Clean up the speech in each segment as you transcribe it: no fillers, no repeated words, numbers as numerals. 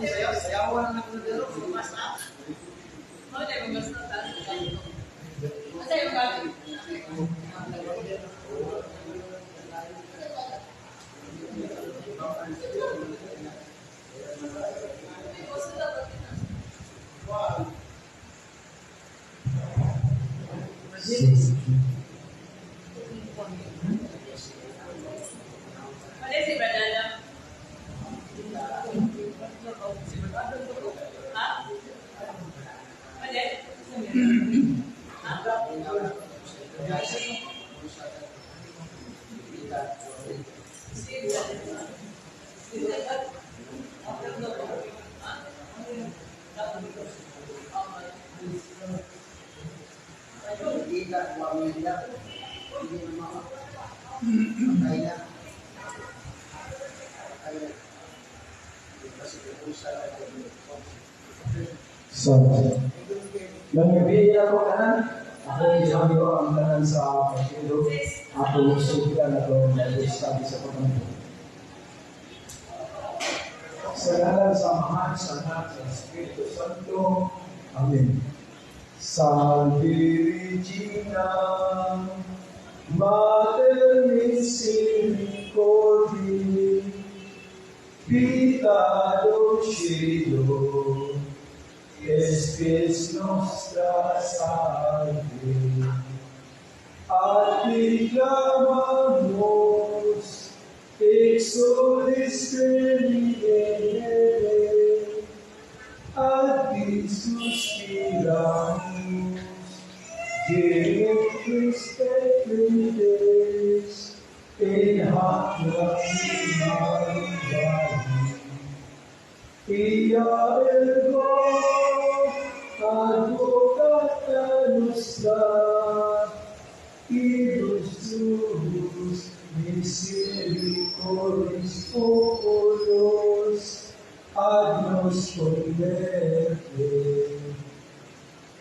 Sayaw, sayawan na ko dito. Mas na. Mao na yung mas na taas. Asa yung gamit? Wala si Banana. Ha? Wala? Ha? Kita, pamilya. Hindi na mama. Patay na. Patay na. Kasi So, Nang gabi ako tanan, ako isang ang tanan sa partido, ako sugdan ako nag-study sa pamilya. Sa ngalan sa Amahan, sa Anak, sa Espiritu Santo. Amen. Salve Regina, Mater Misericordiae, Vita dulcedo, spes nostra salve. A ti clamamus, exoles venire, a ti suspiramus, genetrix et fides, in hac lacrimarum valley. Ia ergo advocata nostra, idus tuus misericordis oculos ad nos converte.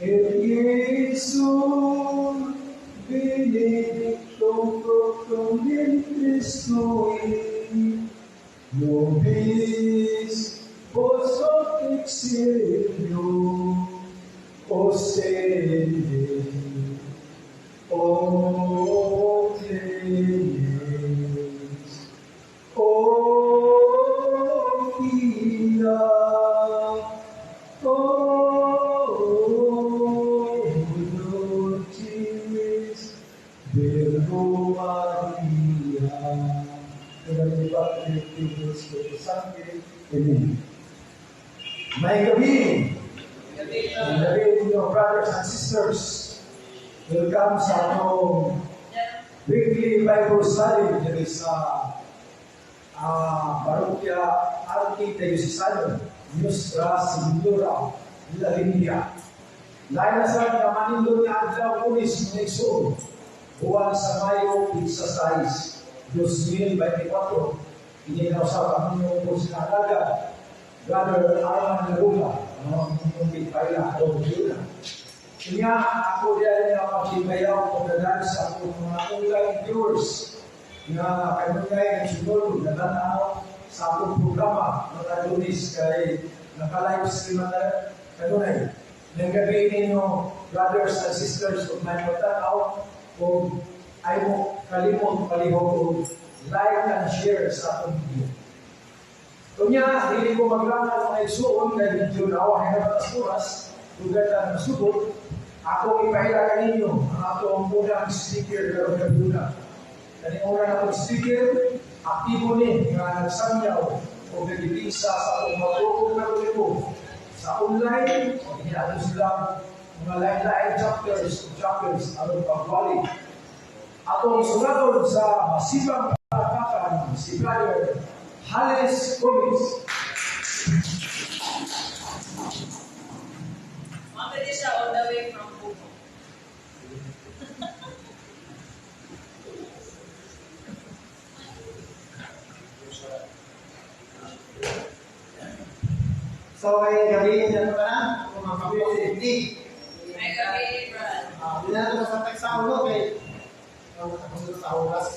Et Iesum benedictum fructum ventris tui, nobis post hoc exilio ostende, O clemens, O pia, O dulcis Virgo Maria. In the name of the Father, Spirit Santo. Amen. May gabi! Gabi. May gabi ninyo, brothers and sisters. Welcome sa atong weekly Bible study diri sa Parokya Archidiocesan Nuestra Señora de la India. Lain na sa nga manindot nga adlaw Lunes, mga igsoon, buwan sa Mayo, 6, 2024. Ini na usab ang inyong po sinalaga, Brother Arman Laruma, ano ang inyong bitpaila o Juna. Kanya ako diyan nga maghimayaw pagdadan sa akong mga online viewers nga kanunay nagsunod natanaw sa akong programa mga Lunes kay naka-live stream na kanunay. Nang gabi ninyo, brothers and sisters, kung may magtanaw o ay mo kalimot palihog o like and share sa akong video. Kunya, hindi ko maglangan mga igsuon kay medyo nawa na batas oras, lugar na nasubot. Ako ipahila kaninyo ang atong unang speaker karong gabi. Kaning una na akong speaker, aktibo ni nga nagsamyaw o nagdipinsa sa atong matuog Katoliko sa online, o ginato sila mga lain-lain chapters o chapters aron pagwali. Atong sugadon sa masibang palakpakan si Brother Hales Gomez. Mabili siya all the way from Bugo. So, ay gabi na ito na, kung mga kapatid. May gabi, Brad. Hindi na ito sa sa ulo, kay sa oras.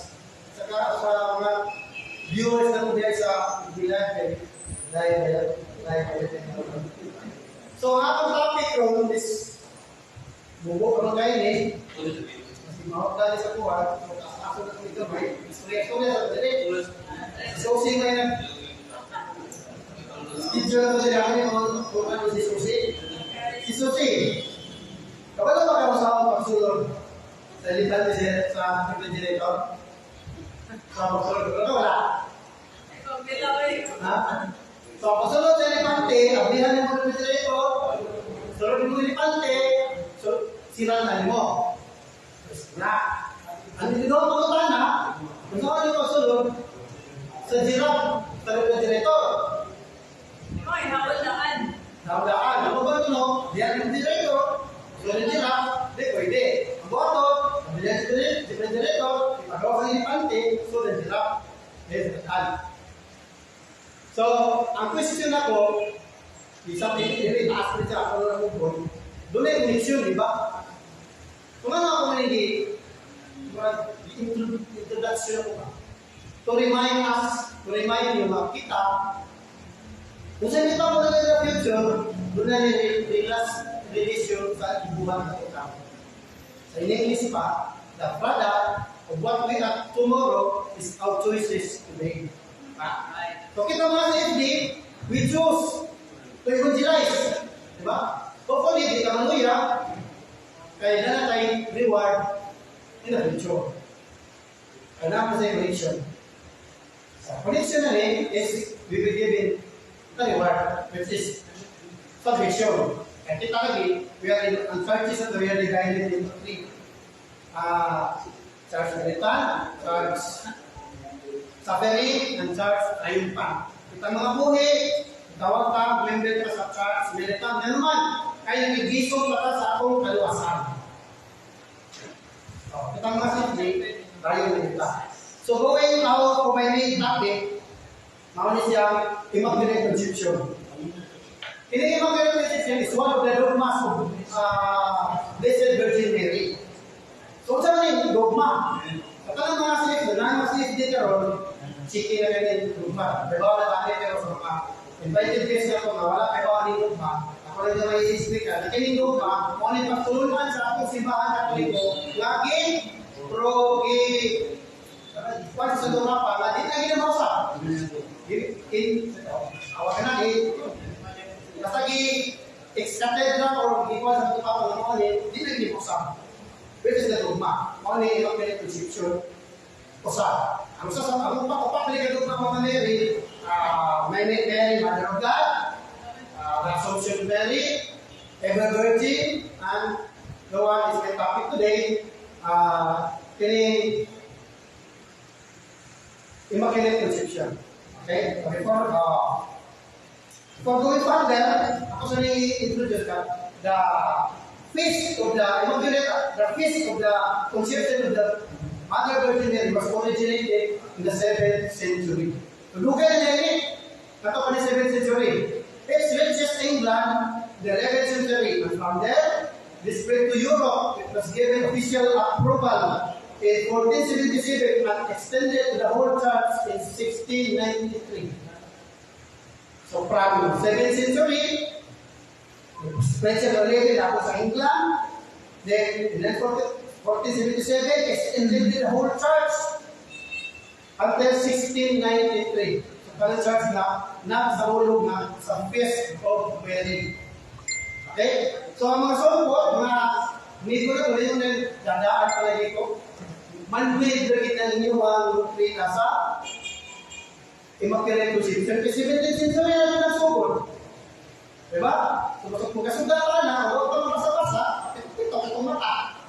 Saka sa mga viewers na ito sa Bilan, kay dahil Like everything. So, ang akong topic ron is bubo ka man kayo ni. Kasi mahot dali sa kuha, so kaso na ito gamay. Istorya istorya sa dili. Susi may nag Video na to sila kami kung ano si Susi. Si Susi. Kabalo ba kayo sa akong pagsulod sa elepante sa refrigerator? Sa pagsulod ko wala. Ha? So, pagsulod sa elepante, ablihan mo ng refrigerator, sulod mo ng elepante, so, sira na mo. Na. Ang dito pangutana, kung saan yung pagsulod, sa giraffe, sa refrigerator. Oy, hawlaan. Naudaan. Ang ba ito, no? Diyan yung refrigerator, so yung giraffe, di pwede. Ang boto, diyan yung refrigerator, ipagawa sa elepante, so yung giraffe, di sa. So, ang question ako, isang i-ask ko siya ako ng kubon, doon na yung connection, di ba? Kung ano ako hindi, introduction ako ba? To remind us, to remind you, mga kita, kung sa kita mo na in the future, doon na yung relation sa ibuhan ng utang. Sa in-English pa, the product of what we have tomorrow is our choices today. Ah. So kita mga sa FD, we choose to evangelize. Di ba? Hopefully, di ka maluya, kaya na tayo reward in the future. Kaya na sa connection. Sa connection na rin is we will given the reward, which is salvation. Kaya kita lagi, we are in ang churches that we are divided into three. Church Militant, Church Suffering, and Church Triumphant. Kita mga buhi, tawag ta, member ka sa Church Militant. Yan naman, kaya nagigisong pa ta sa akong kaluwasan. So, kita mga CJ, tayo nila. So, going out for my main topic, mao ni siya Immaculate Conception. Ini Immaculate Conception is one of the dogmas of Blessed Virgin Mary. So, unsa man yung dogma? Sa kanang mga CFD, na mga CFD karon, chiki na kayo yung dogma. Pero wala tayo pero sa mga invited guests na ito nga wala kayo ni dogma. Ako rin na may i-speak ka. Kining dogma, mo ni pagtulunan sa atong simbahan Katoliko, lagi pro gi kwan sa dogma pa, nga di na ginamausa. In awa ka na eh. Basta gi ex cathedra or gi kwan sa dogma pa nga mo ni di na ginamausa. Which is the dogma. Mao ni Immaculate Conception. Usa. Ang usa sa ang upa upa kini dogma mga Mary, Mary Mary Mother of God, the Assumption of Mary, Ever Virgin, and the one is my topic today, kini Immaculate Conception. Okay? So before going further, ako sa i-introduce ka, the feast of the Immaculate, the feast of the Conception of the Mother Virgin Mary was originated in the 7th century. So, lugay na ni, kato pa ni 7th century. It reaches England in the 11th century, and from there, this spread to Europe. It was given official approval in 1477 and extended to the whole church in 1693. So from 7th century, spread siya already ako sa England. Then, in 1477, extended to the whole church until 1693. So, kanang church na na sa ulog na sa Feast of Mary. Okay? So, ang mga sungkot, mga migo na tuloy yung dadaan palagi ko, man-made na kita ninyo ang doktrina sa Immaculate Conception. Kasi 17th century na nagsugod. Diba? So, kung kasugatan na, huwag ka mabasa-basa, ito itong mata.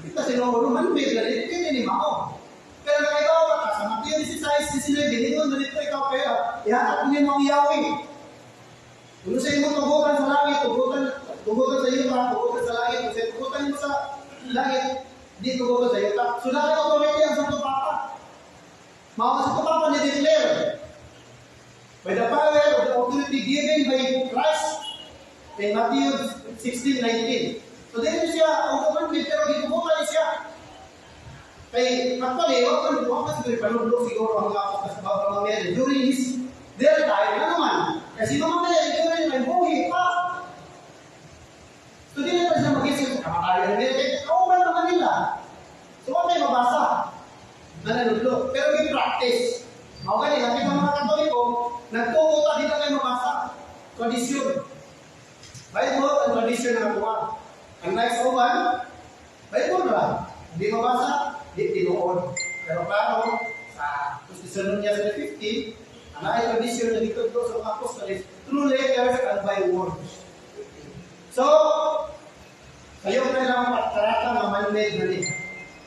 Kita sinuuro, man-made na rin, hindi ni mao. Pero na ikaw ka sa Mateo 16, 19, ingon na dito ikaw kaya, ihatag niyo ang Yahweh. Kung sa imong tugutan sa langit, tugutan, tugutan sa yuta, tugutan sa langit, kung sa tugutan mo sa langit, di tugutan sa yuta. So, na authority ang Santo Papa. Mao sa Santo Papa ni declare by the power of the authority given by Christ in Matthew 16:19. So, dito siya, ang commandment, pero gitugutan niya siya. Kay actually, wag man siguro panudlo siguro ang mga sa mga Mary during his their time, ano man. Kasi Mama Mary, during may buhi pa. So, di na pa siya mag-isip, kamatayan nila. Kaya, kauban naman nila. So, okay, mabasa. Nananudlo. Pero yung practice. Mao gani, labi ng mga Katoliko, nagtuo ta dito kayo mabasa. Tradisyon. Bible ang tradisyon ng kuha. Ang next uban, Bible ra. Hindi mabasa, di tinuod. Pero klaro, sa konstitusyon niya sa 50, ang ay tradisyon na dito sa mga apostoles, through letters and by words. So, kayo na lang patrata nga man-made na ni.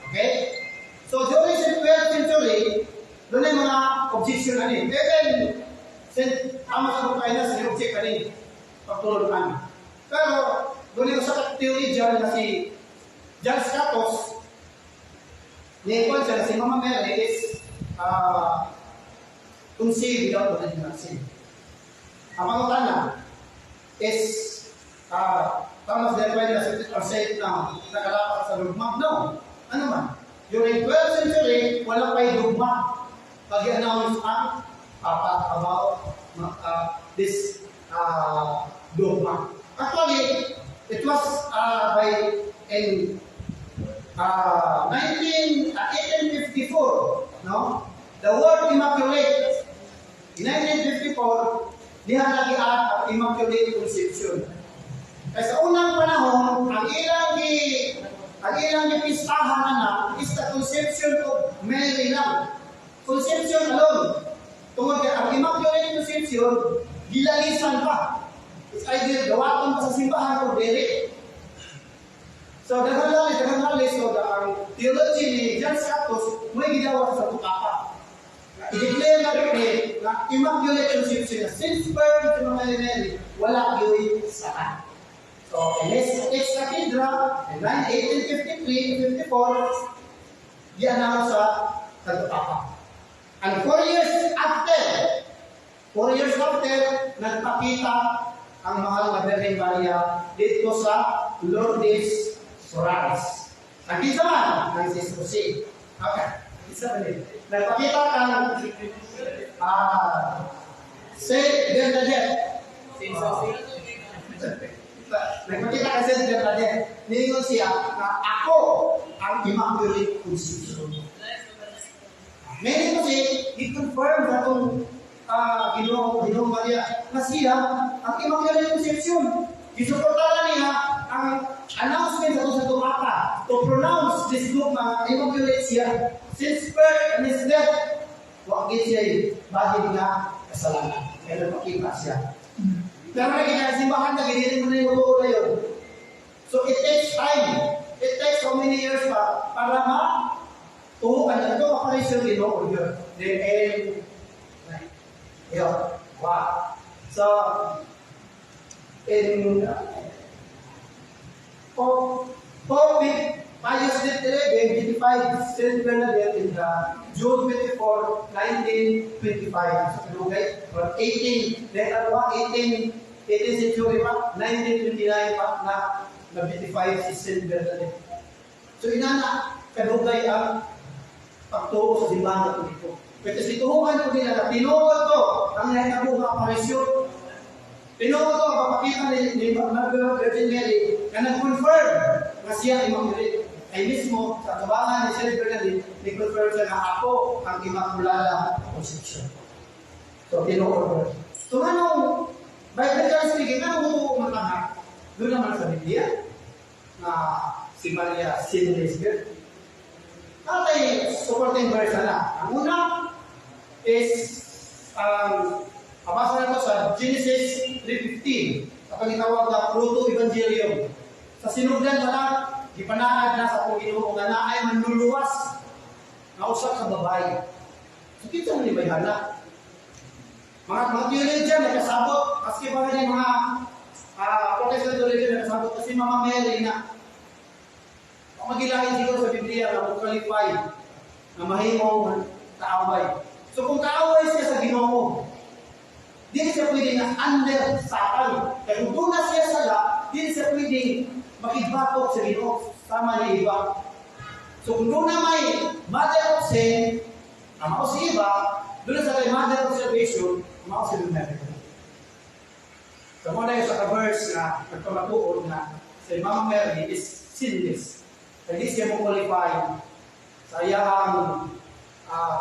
Okay? So, during the 12th century, doon ay mga objection na ni. Even, St. Thomas of Aquinas, ni-object ka ni pagtulunan. Pero, doon yung sa theologian na si John Scotus, ni siya na si Mama Mary is conceived without original sin. Ang pangutana is Thomas de Aquinas translate na nakalapat sa dogma? No. Ano man? During 12th century, wala pa'y dogma. Pag-announce ang Papa about this dogma. Actually, it was by in 19, 1854, no? The word immaculate, in 1954, diha nagiat ang Immaculate Conception. Kaya sa unang panahon, ang ilang gipistahan na is the conception of Mary lang. Conception alone. Tungod kay ang Immaculate Conception, gilalisan pa. It's either gawaton pa sa simbahan o dili. So, daghan lalis, daghan lalis, so ang theology ni John Scotus, may gidawat sa Papa. I-declare na rin na Immaculate Conception na since birth to Mama Mary, wala gyud sala. So, in his ex cathedra, in 1853-54, gi-announce sa Santo Papa. And 4 years after, nagpakita ang mahal na Birhen Maria dito sa Lourdes, France. Ang kinsa man, ang si Jose. Okay, isa pa din. Nagpakita kang Saint Bernadette. Saint Jose. Nagpakita kay Saint Bernadette. Niingon siya na ako ang Immaculate Conception. Meaning kasi, i-confirm sa itong Ginoo Maria na siya ang Immaculate Conception. Gisuportahan niya ang announcement sa itong sa Papa to pronounce this dogma Immaculate siya. Since birth and his death, wa gid siya bahid nga kasalanan. Kaya nagpakita siya. Pero naging ang simbahan na ginili mo na yung totoo na yun. So it takes time. It takes so many years pa para ma tuhukan na ito apparition Ginoo yun. Then and yun. Wow. So in Pope Pius XI beatified Saint Bernadette in the June 24, 1925. So, kadugay, or 18, then ano ba, 18, 18th century pa, 1929 pa na na-beatify si Saint Bernadette. So, inana, kadugay ang pagtuo sa simbahan Katoliko. Pero si tuhukan ko nila na tinuod to ang nahitabo nga aparisyon. Tinuod to ang papakita ni Virgin Mary na nag-confirm na siya Immaculate. Ay mismo sa tubangan ni Saint Bernadette, ni-confirm siya na ako ang Immaculada Conception. So, tinuod ko. So, anong, biblically speaking, anong mutuo man nga? Doon naman sa Biblia, na si Maria sinless girl. Atay supporting verse na. Ang una is abasa na to sa Genesis 3:15. Atong gitawag na Proto-Evangelium. Sa sinugdan pa lang, gipanaad na sa atong Ginoo nga naay manluluwas nga usa ka babae. So kinsa man ni bayhana? Mga theologian nakasabot, maski pa rin mga Protestant theologian nakasabot kasi Mama Mary na magilain siguro sa Biblia na qualify na mahimong kaaway. So kung kaaway siya sa Ginoo, di siya pwede na under Satan. Kaya kung doon na siya sala, di siya pwede makigbatok sa Ginoo sama ni Eva. So kung doon na may mother of sin, ang mao si Eva, doon na sa kay mother of salvation, mao si Mary. So mao na sa ka-verse nga nagpamatuod na si Mama Mary is sinless. Kaya di siya mo qualify sa iyang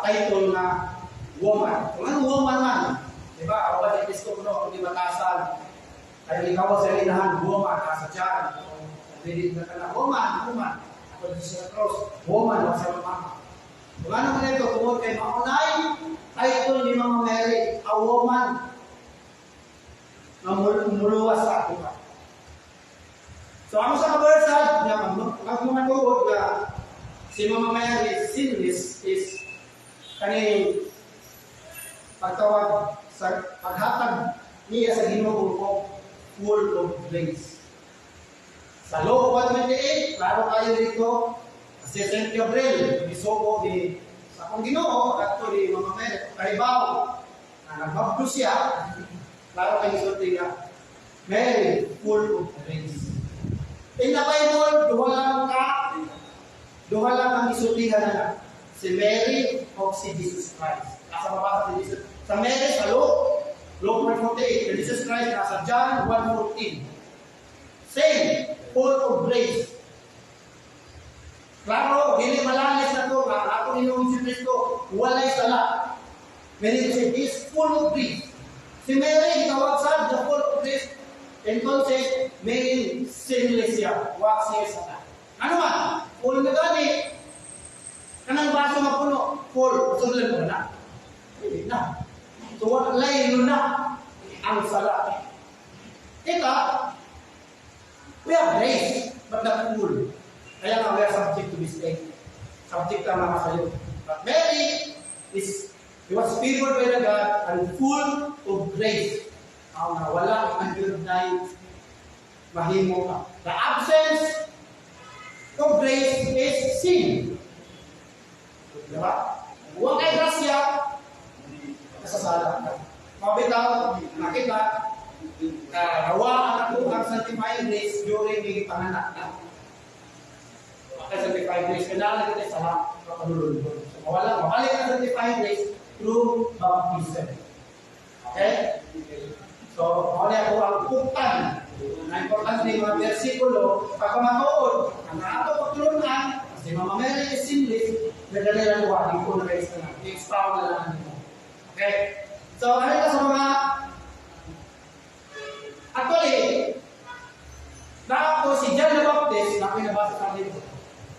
title na woman. Kung anong woman man, di ba? Ako ba si Kristo kuno, kung di batasan, ay ikaw sa inahan, woman, nasa tiyan. Hindi na ka na, woman, woman. Ako dito sa cross, woman, wa sa mama. Kung ano man ito, tungod kay maunay, title ni Mama Mary, a woman, nga muluwas sa ako ka. So, ang sa kabersa, nga magmatuod nga si Mama Mary sinless is kaning pagtawag sa paghatag niya sa Ginoo og full of grace. Sa Luke 1:28, klaro kayo dito, si St. Gabriel, gisugo ni sa akong Ginoo, adto ni Mama Mary, kahibaw, na nagbabdo siya, klaro kayo sulti nga, Mary, full of grace. In the Bible, duha lang ang isultihan na si Mary o si Jesus Christ. Nasa mabasa si Jesus. Sa Mary, sa Luke, Luke 1:48, si Jesus Christ nasa John 1:14. Same, full of grace. Klaro, dili malalis na to, ang atong Ginoong si Kristo, walay sala. Meaning to say, he is full of grace. Si Mary, tawag sa the full of grace. Entonces, meaning sinless siya. Wa siya sala. Ano man? Full na gani. Kanang baso nga puno, full. Sudlan mo na. Hindi na. So, walay na ang sala. Ika, we have grace, but not full. Kaya nga, we are subject to mistake. Subject lang mga sayo. But Mary is, he was favored by the God and full of grace. Ang nga wala ang Diyos na mahimo ka. The absence of grace is sin. Diba? Huwag kay grasya, kasasala ka. Mabitaw, nakita, nawa ang ako ang sanctifying grace during the panganak na. Okay, sanctifying grace. Kailangan kita sa kapanulunod. So, mawala, mabalik ang sanctifying grace through baptism. Okay? So, mao ako ang puktan na importance ni mga versikulo pagkamatuod ang ato pagtulunan si Mama Mary is sinless, nadali lang ko, di ko na guys na i-expound na lang nimo. Okay? So, ano ito sa mga actually, na ako si John the Baptist, na ako nabasa sa dito.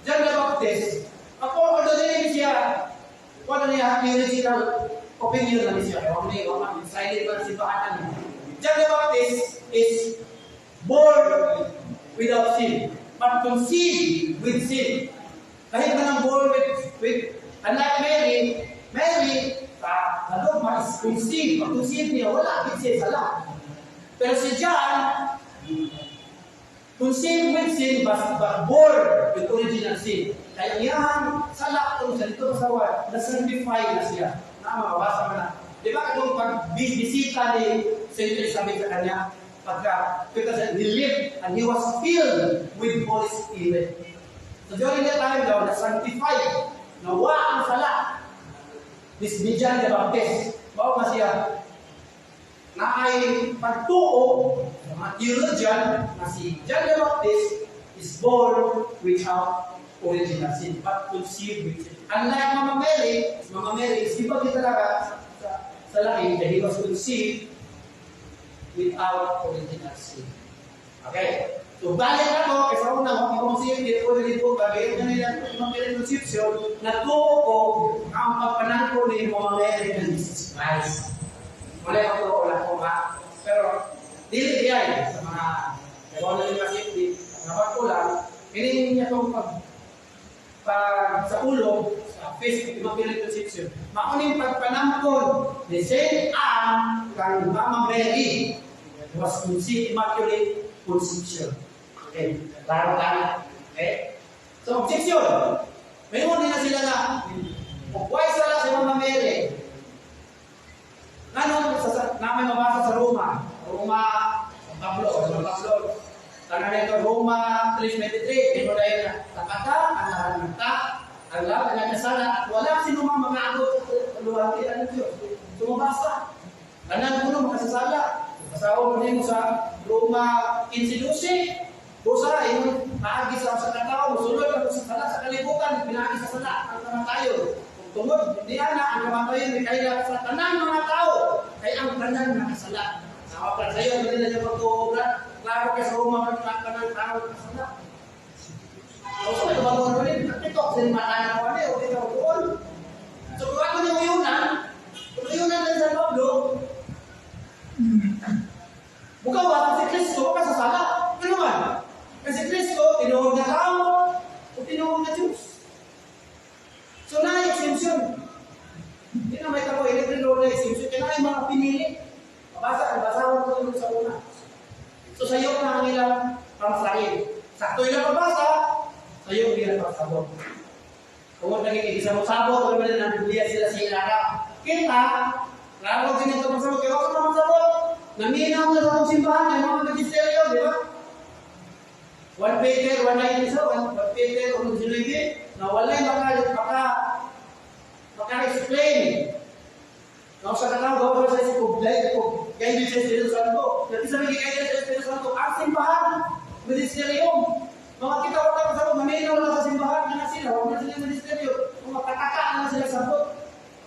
John the Baptist, ako, although dili siya, wala niya theological opinion na siya. Kaya wala niya, wala silent ba simbahan niya. John the Baptist is born without sin, but conceived with sin. Kahit man ang born with unlike Mary, Mary, sa dogma is conceived. Pag conceived niya, wala, hindi siya sala. Pero si John, conceived with sin, but born with original sin. Kaya iyang sala itong sa dito sa na-sanctify na siya. Na mabasa mo na. Di ba katong pag bisita ni Saint Elizabeth sa kanya, pagka, because he lived and he was filled with Holy Spirit. So during that time daw, na-sanctify, nawa ang sala ni John the Baptist. Mao nga siya, na ay pagtuo sa mga theologian na si John the Baptist is born without original sin, but conceived with sin. Unlike Mama Mary, si Mama Mary is iba kita talaga sa lain dahil he was conceived without original sin. Okay? So, balik ako, kaysa una, kung ako siya, ko dito, bagay na nila Immaculate Conception, natuo ko ang pagpanangko ni Mama Mary ng Jesus Christ. Wala ako, wala ko nga. Pero, dili diay sa mga, kaya wala nila safety, mga bago lang, ini niya itong pag sa ulo, sa Feast of Immaculate Conception, mauning pagpanangkon ni Saint Anne kang Mama Mary was conceived Immaculate Conception. Okay, klaro lang. Okay? So, objection. May din na sila na, kung why sala si Mama Mary? Ano, sa, namin mabasa sa Roma. Roma, San Pablo, San Pablo. Tangan ito, Roma 3:23, ito dahil na, takata, ang lahat ng ta, ang lahat ng kasala, at wala sino mang makaabot sa luwalhatian ng Diyos. Sumabasa. Tanan kuno makasasala. Basahon mo nimo sa Roma 15:12. Busa ingon paagi sa katao, mosulod ang sa sala sa kalibutan, pinaagi sa sala ang kamatayon. Ug tungod niya na ang kamatayon mikaila sa tanang mga tao, kay ang tanan nakasala. Sa pa sayo dili na niya pagtuobra, klaro kay sa Roma man ang tanang tao nakasala. O sa may bago rin, ito sa mata na wala o dito doon. So kung ako nang uyunan, kung uyunan din sa Pablo, mukawas si Kristo ka sa sala. Ano man? Kasi Kristo, tinuod na tao, o tinuod na Diyos. So na exemption. Hindi na may tao, hindi na exemption. Kaya na mga pinili. Mabasa, basahon ko sa una. So sayo na ang ilang pangsahin. Sakto ilang pabasa, sayo ang ilang pagsabot. Kung naging isabot-sabot, kung naman ang Biblia sila sa ilara. Kita, lalo din ito pagsabot, kaya ako naman sabot. Naminaw na sa akong simbahan, ay mga magisteryo, di ba? 1 Peter 1:9 so, 1 Peter 1:19, na walay maka-explain. Kung sa katao, gawin sa isip, guidance sa Espiritu Santo. Dati sa mga guidance sa Espiritu Santo, ang simbahan, ministeryo. Mga kita wala pa sa maminaw lang sa simbahan, na sila, wala sila ministeryo. Mga pataka na sila sabot.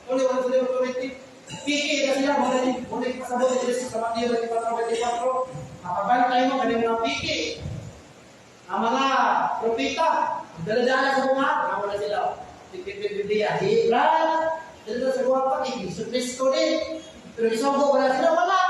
Wala wala sila authority. Piki na sila, wala pasabot ni Kristo sa Mateo 24:24. Makabantay mo, kanyang mga piki. Ang mga propeta, dala-dala sa bunga, wala sila. Biblia, di, Brad, dala sa bunga pa, Jesu Cristo din. Pero isugo, wala sila, wala.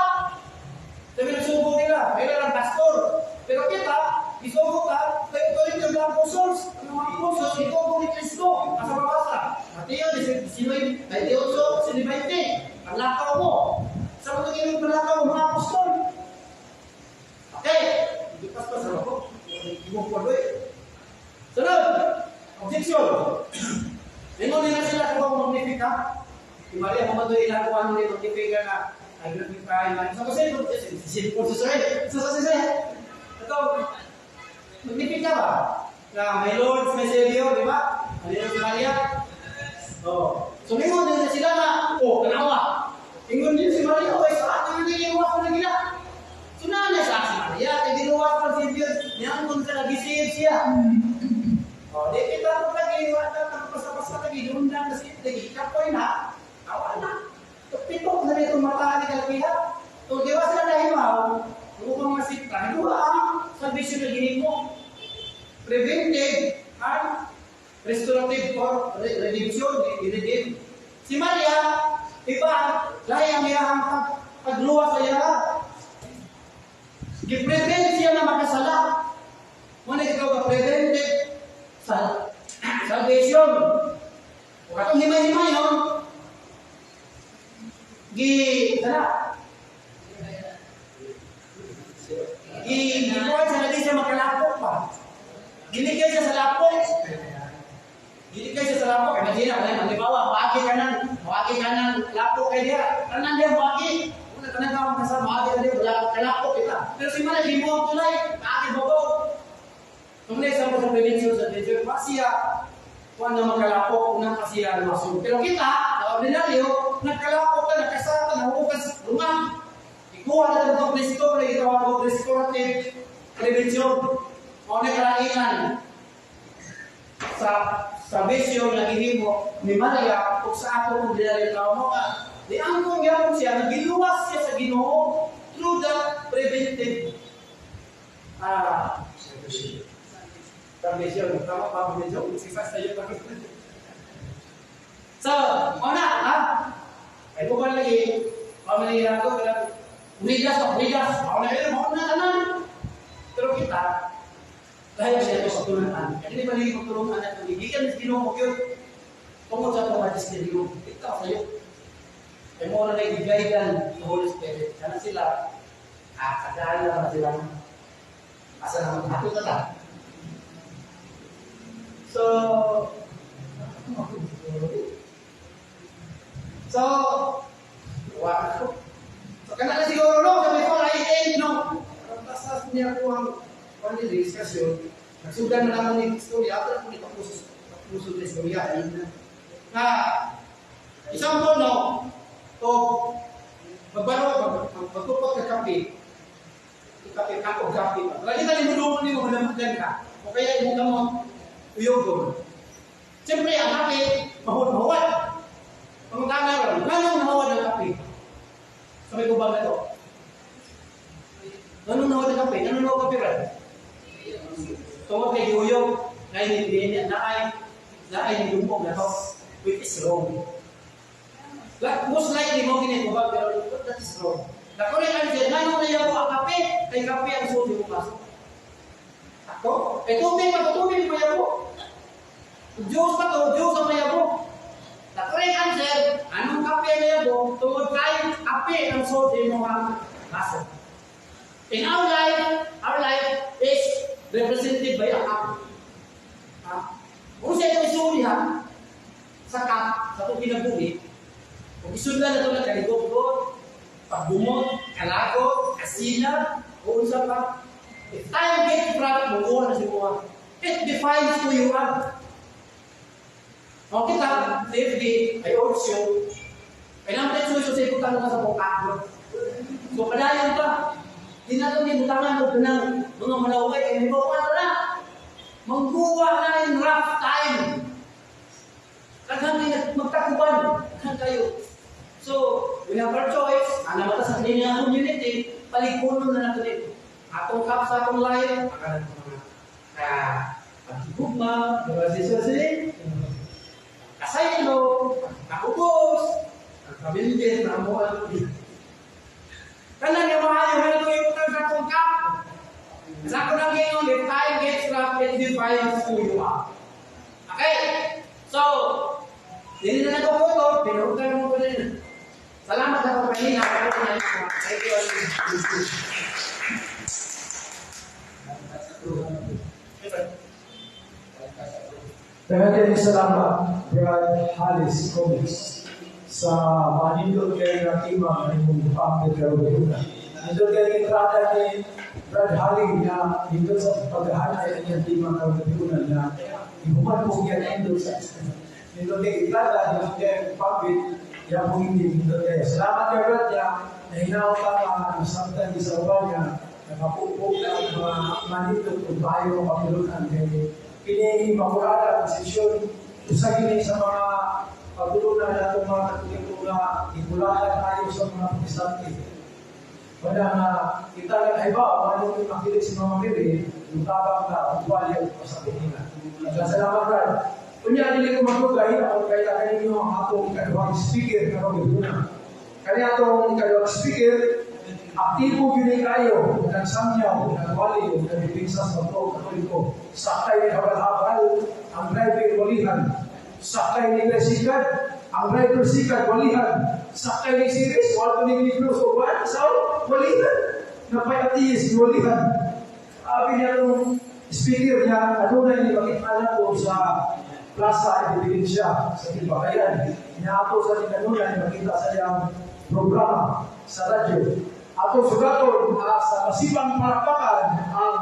Sabi nagsugo nila, mayroon lang pastor. Pero kita, isugo ka, kay authority of the apostles. Ang mga apostles, isugo ni Kristo. Asa mabasa? Mateo, 19, 28, 20. Ang lakaw mo. Sa mga ginong palakaw mo, mga apostol. Okay. Hindi pas-pas ako. Sunod, objection. Ingon nila sila kung magnifica. Si Maria, kung matuloy ilang kung ano nila magnifica na ay glorify man. So kasi, so kasi, ito, magnifica ba? Na my Lord, my Savior, di ba? Ano si Maria? Oh. So ingon nila sila na, oh, kanawa. Ingon din si Maria, oh, sa atin na naging ko na gila. So na sa si Maria, kay ginuwa ko si Diyos, niyang kung sa nag-save siya. O, di kita ko lagi, wala na pasa-pasa lagi, doon na si lagi, kapoy na, awa na. Pitok na nito mata ni kalakiha. So, di ba sila nahimaw, kung mga sikta, naduha ang salvation na ginimo. Preventive and restorative for redemption, i-redeem. Si Maria, iba, lahi ang iyang pagluwas sa iya. Giprevent siya na makasala. Muna ikaw ka prevented sa salvation. O katong himay-himay, no? Gi, sana? Gi, gikuhan sa lagi siya makalapok pa. Gilikay siya sa lapok. Gilikay siya sa lapok. Imagine, halimbawa, maagi ka ng lapok kay diya. Tanan diya, maagi. Una, tanan ka makasama, maagi ka diya, wala kalapok kita. Pero si Maria, di mo ang tulay, maagi babaw. Kung na isang sa prevention sa prevention, pasiya, kung ano makalapok, unang pasiya na masunod. Pero kita, na ordinaryo, nagkalapok ka, nagkasama, nahukas, rumang. Ikuha na itong Kristo, na itawag ko restorative prevention. O nagrainan sa salvation na gihimo ni Maria o sa ako kung dinaryo tao mo ka. Di ang kong yapon siya, nagiluwas siya sa Ginoo through the preventive salvation. Tama pa medyo? So, una, ha? Ay ko ba lagi? Pamilya ako, Unigas, unigas. Ako na yun, ako na tanan. Pero kita, dahil siya ito sa tulungan. Hindi ba naging pagtulungan at nagigigan sa Ginoo mo yun? Tungkol sa itong magisteriyo, kita sa'yo. Kaya mo na nagigaidan sa Holy Spirit. Sana sila, sadaan na sila. Asa naman, ato na ta. So, so, wow. So, kana na siguro, no? So, before I end, no? Basta niya ko ang discussion, nagsudan na naman yung istorya, after ko nito puso na istorya. Na, isang po, no? O, magbaro, magtupot ka kape. Kape ka o kape ba. Lagi ka nimo nimo madamagan ka. O kaya imo kamo uyog. Siyempre, ang kape, mahuwad. Pangutana ron, nganong nahuwad ang kape? Sabi ko ba na to? Nganong nahuwad ang kape? Nganong nahuwad kape ron? Tungod kay giuyog, na na ay na ay nilumog na to, which is wrong. Like, most likely mo gini ko ba, pero that is wrong. The correct answer, nganong nayabo ang kape? Kay kape ang sulod mo baso. Ako? Eh, tubig pa to, tubig mayabo. Diyos pa to, Diyos ang mayabo. The correct answer, anong kape mayabo? Tungod kay kape ang sulod mo ang baso. In our life is represented by a cup. Ha? Kung siya ito isuri ha, sa cup, sa itong kinabuhi, kung isudlan na ito ng kaligog, pagbumot, kalagot, kasila, o unsa pa. If time gets rough, mukuha na si Buha. It defines who you are. O kita, CFD, ay also, ay naman tayo sa ibutan ka sa buka. So padayon pa. Di na ito nibutangan og kanang mga malaway, kay may na na. Mangkuha na in rough time. Daghan kayo magtakuban. Daghan kayo. So, we have our choice. Ana mata sa kanya community, paligunon na nato dito. Atong cup sa atong life, ang mga ka pagigugma, diba si Susi? Kasaylo, kaubos, ang pamilya na mo ang Kanang nga maayo na ito yung sa atong cup. Sa ako nang ingon, if time gets rough, it defines who you are. Okay? So, dili na nagkukuto, pinuhugan mo ko din. Salamat sa pagpahina. Thank you. Daghang salamat, Brad Halis Comics, sa manindot kayo nga tema nga imong pamit karon gayuna. Nindot kayo gitrata ni Brad Hali na nindot sa paghahanay ang iyang tema karon gayuna na ihuman po niya nindot sa nindot kayo gitrata, nindot kayo pamit, iya pong hindi nindot kayo. Salamat kay Brad niya, nahinaw ka nga samtang sa uban niya, nakapupo na ang mga manindot kung tayo kapilunan kay kini Immaculada Concepcion, usa kini sa mga pagtulunan natong mga Katoliko nga gibulahan tayo sa mga Protestante. Wala nga kita lang ay ba, wala yung makilig si Mama Mary, yung tabang na uwali o sa kanila. Salamat, Brad. Unya, dili ko magdugay, ako kay kaninyo ang atong ikaduhang speaker karong gihuna. Kani atong ikaduhang speaker, aktibo gyud kayo, nagsamyaw, nagwali, nagpipinsa sa mga Katoliko. Sakay ni habal-habal, ang driver walihan. Sakay ni Sikat, ang driver sikat walihan. Sakay ni Siris, wala ni Negros o ba? So, walihan. Napay-ateist, walihan. Sabi niya nung speaker niya, ano na yung makita ko sa Plaza Independencia sa Kilbakayan. Niya ato sa tinanuna, makita sa iyang programa sa radyo. Ato sugaton sa masipang palakpakan ang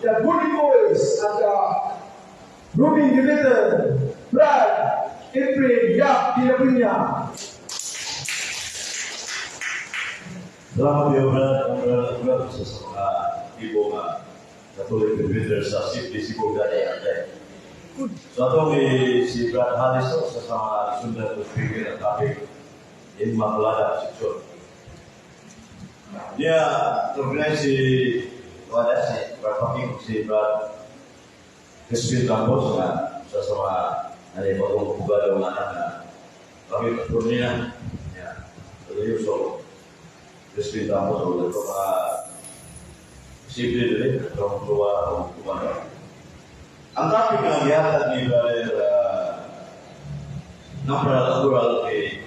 The Bully Boys at the Ruben Demeter, Brad, April, Yap, Pinapinya. Salamat kayo, Brad. Ang Brad, Brad, sa mga ibo nga Catholic Demeter sa City Cebu Gani Ate. So atong si Brad Haliso sa mga sundan ng speaker ang topic Immaculada Concepcion. Niya, organize si wala si Brad Paking, si Brad Crispin Campos na sa mga nanipagong pugado ng anak na kami pastor niya. Niya, so Crispin Campos o ito mga simple din, itong tuwa o kumano. Ang topic nga gihatag ni Brother Nampral Agural kay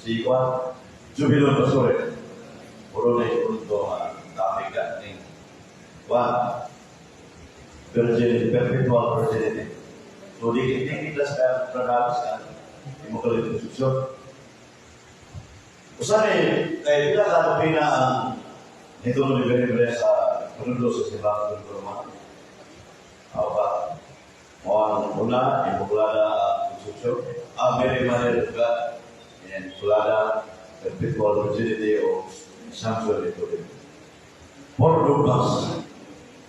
si Juan Jubilon Pasore. Puro na yung punto nga topic ka ning Juan Virginity, perpetual virginity. So, di kita sa Bradalis ang Immaculate Conception. Usa ni, kay pila ka doktrina ang nitulong ni Bere sa panundo sa simbahan ng Romano. Awa, mo ang una, Immaculada Conception, ang Mary Mother of God, Immaculada, perpetual virginity o Assumption ito rin. Four dogmas.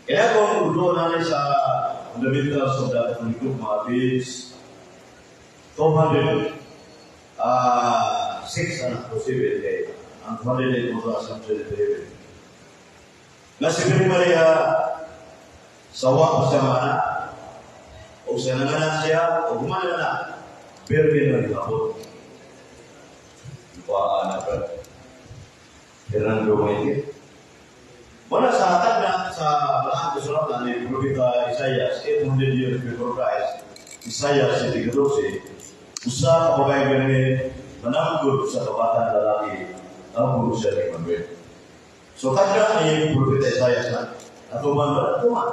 Kaya kung doon natin sa fundamentals of the Catholic dogma, page 200, 6 anak ko 7 kay ang 208 mo sa Assumption ito rin. Na si Birhen Maria, sawa pa siya mga o sa nanganak siya, o gumana na, birhen na gihapon. Kuha na ba? Fernando Maite. Wala sa tagna sa Balaang Kasulatan ni Propeta Isaiah, 800 years before Christ, Isaiah 7:14, usa ka babae birhen mananggol sa kabatang lalaki, ang siya ni Manuel. So tagna ni Propeta Isaiah sa natuman ba? Natuman.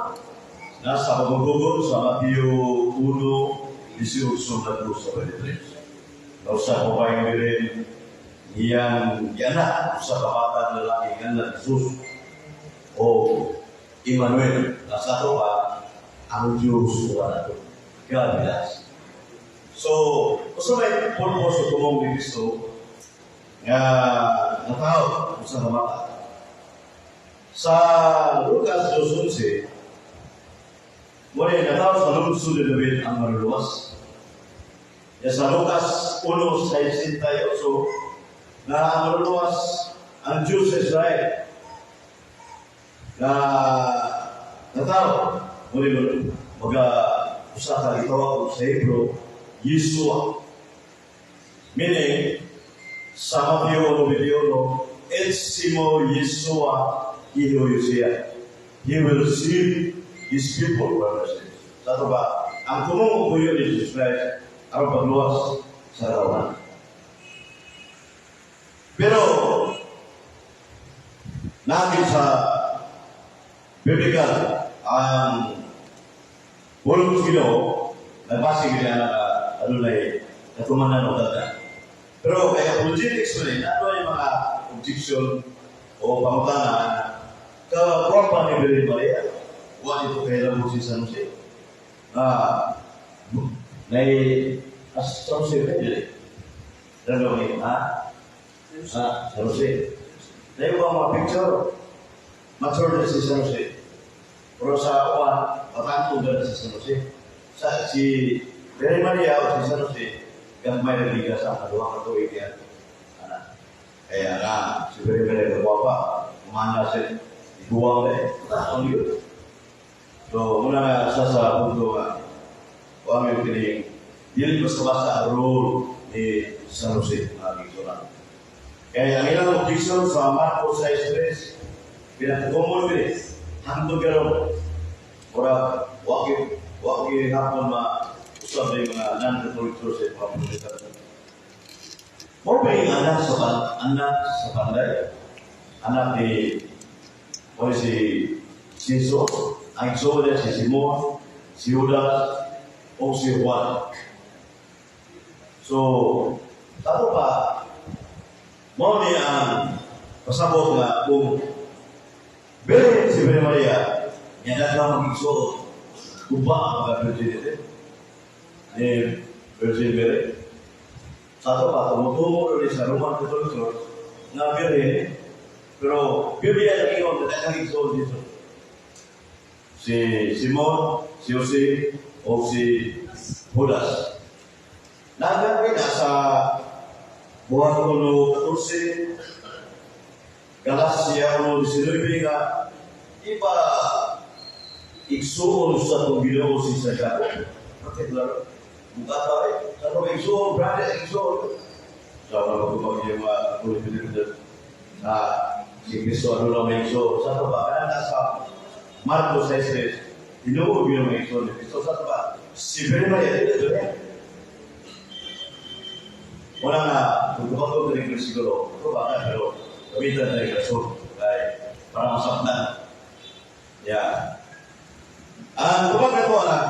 Nasa pagugugol sa Mateo 1, 18 na sa 23. Na usa ka babae birhen iyang gianak sa kabatang lalaki nga Jesus o Emmanuel. Nasa to pa ang Diyos wa nato. God with us. So, usa may purpose o tumong ni Kristo nga natawo usa ka bata. Sa Lucas 2:11, mao ni natawo sa lungsod ni David ang Manluluwas. Ya sa Lucas 1:68 na ang Manluluwas ang Diyos sa Israel na natawo muli maga usa ka gitawag sa Hebrew Yeshua, meaning sa Mateo 1:21, Etsimo Yeshua Hijo Yosia, he will save his people from their sins. Sa ato ba ang tumong puyo ni Jesus Christ aron pagluwas sa kawan. Pero natin sa biblical ang pulong sa Ginoo, nagbase gid na adunay natumanan o tagna. Pero kay apologetics man eh, adunay mga objection o pangutana ka kuwan ni Birhen Maria, wa dito kay labo si San Jose. Ah, nay as San Jose ba dili? Ano ni ha? Ah, San Jose. Dahil ba mga picture? Mature na si San Jose. Pero sa uwan, matanto na si San Jose. Sa si Birhen Maria o si San Jose, gamay na liga sa kaduha ka tuig yan. Ana. Kaya nga, si Birhen Maria kagwapa, umana siya, iguwang na eh. Ang yun. So, muna nga sa punto nga, huwag yung kining, dili basta-basta ang role ni San Jose, mga kigsunan. Kaya ang ilang objection sa Marcos 6.3, pinaka-common gini, hangtod karon. Ora, wagi hapon ma usab na yung mga non-Catholic church sa mga Protestant. Mo ba yung anak sa panday? Anak ni o si Jesus, ang igsoon niya si Simon, si Judas, o si Juan. So, tato pa, mao ni ang pasabot nga kung birhen si Birhen Maria, nga daghang mag-igsoon, guba ang mga virginity ni Virgin Mary. Sa ato pa, tumutungo rin sa Roman Catholic Church nga birhen, pero Biblia nag-ingon na daghang igsoon dito. Si Simon, si Jose, o si Judas. Nagagawin na sa Buhat 1:14, Galacia 1:19 nga iba igsuon sa atong Ginoo si Santiago. Bakit laro? Buka ta eh. Sa atong igsuon, brother, igsuon. Sa mga pagkumag yung mga Catholic na si Cristo ano lang may igsuon. Sa ato ba? Kaya nasa Marcos 6:3, Ginoo yun may igsuon ni Cristo. Sa ato ba? Si Birhen Maria, dito eh. Wala nga, kung tumakot na rin siguro, ito ba ka, pero gamitan na rin rason kay para masaktan. Yeah. Ang tubag na ito, anak,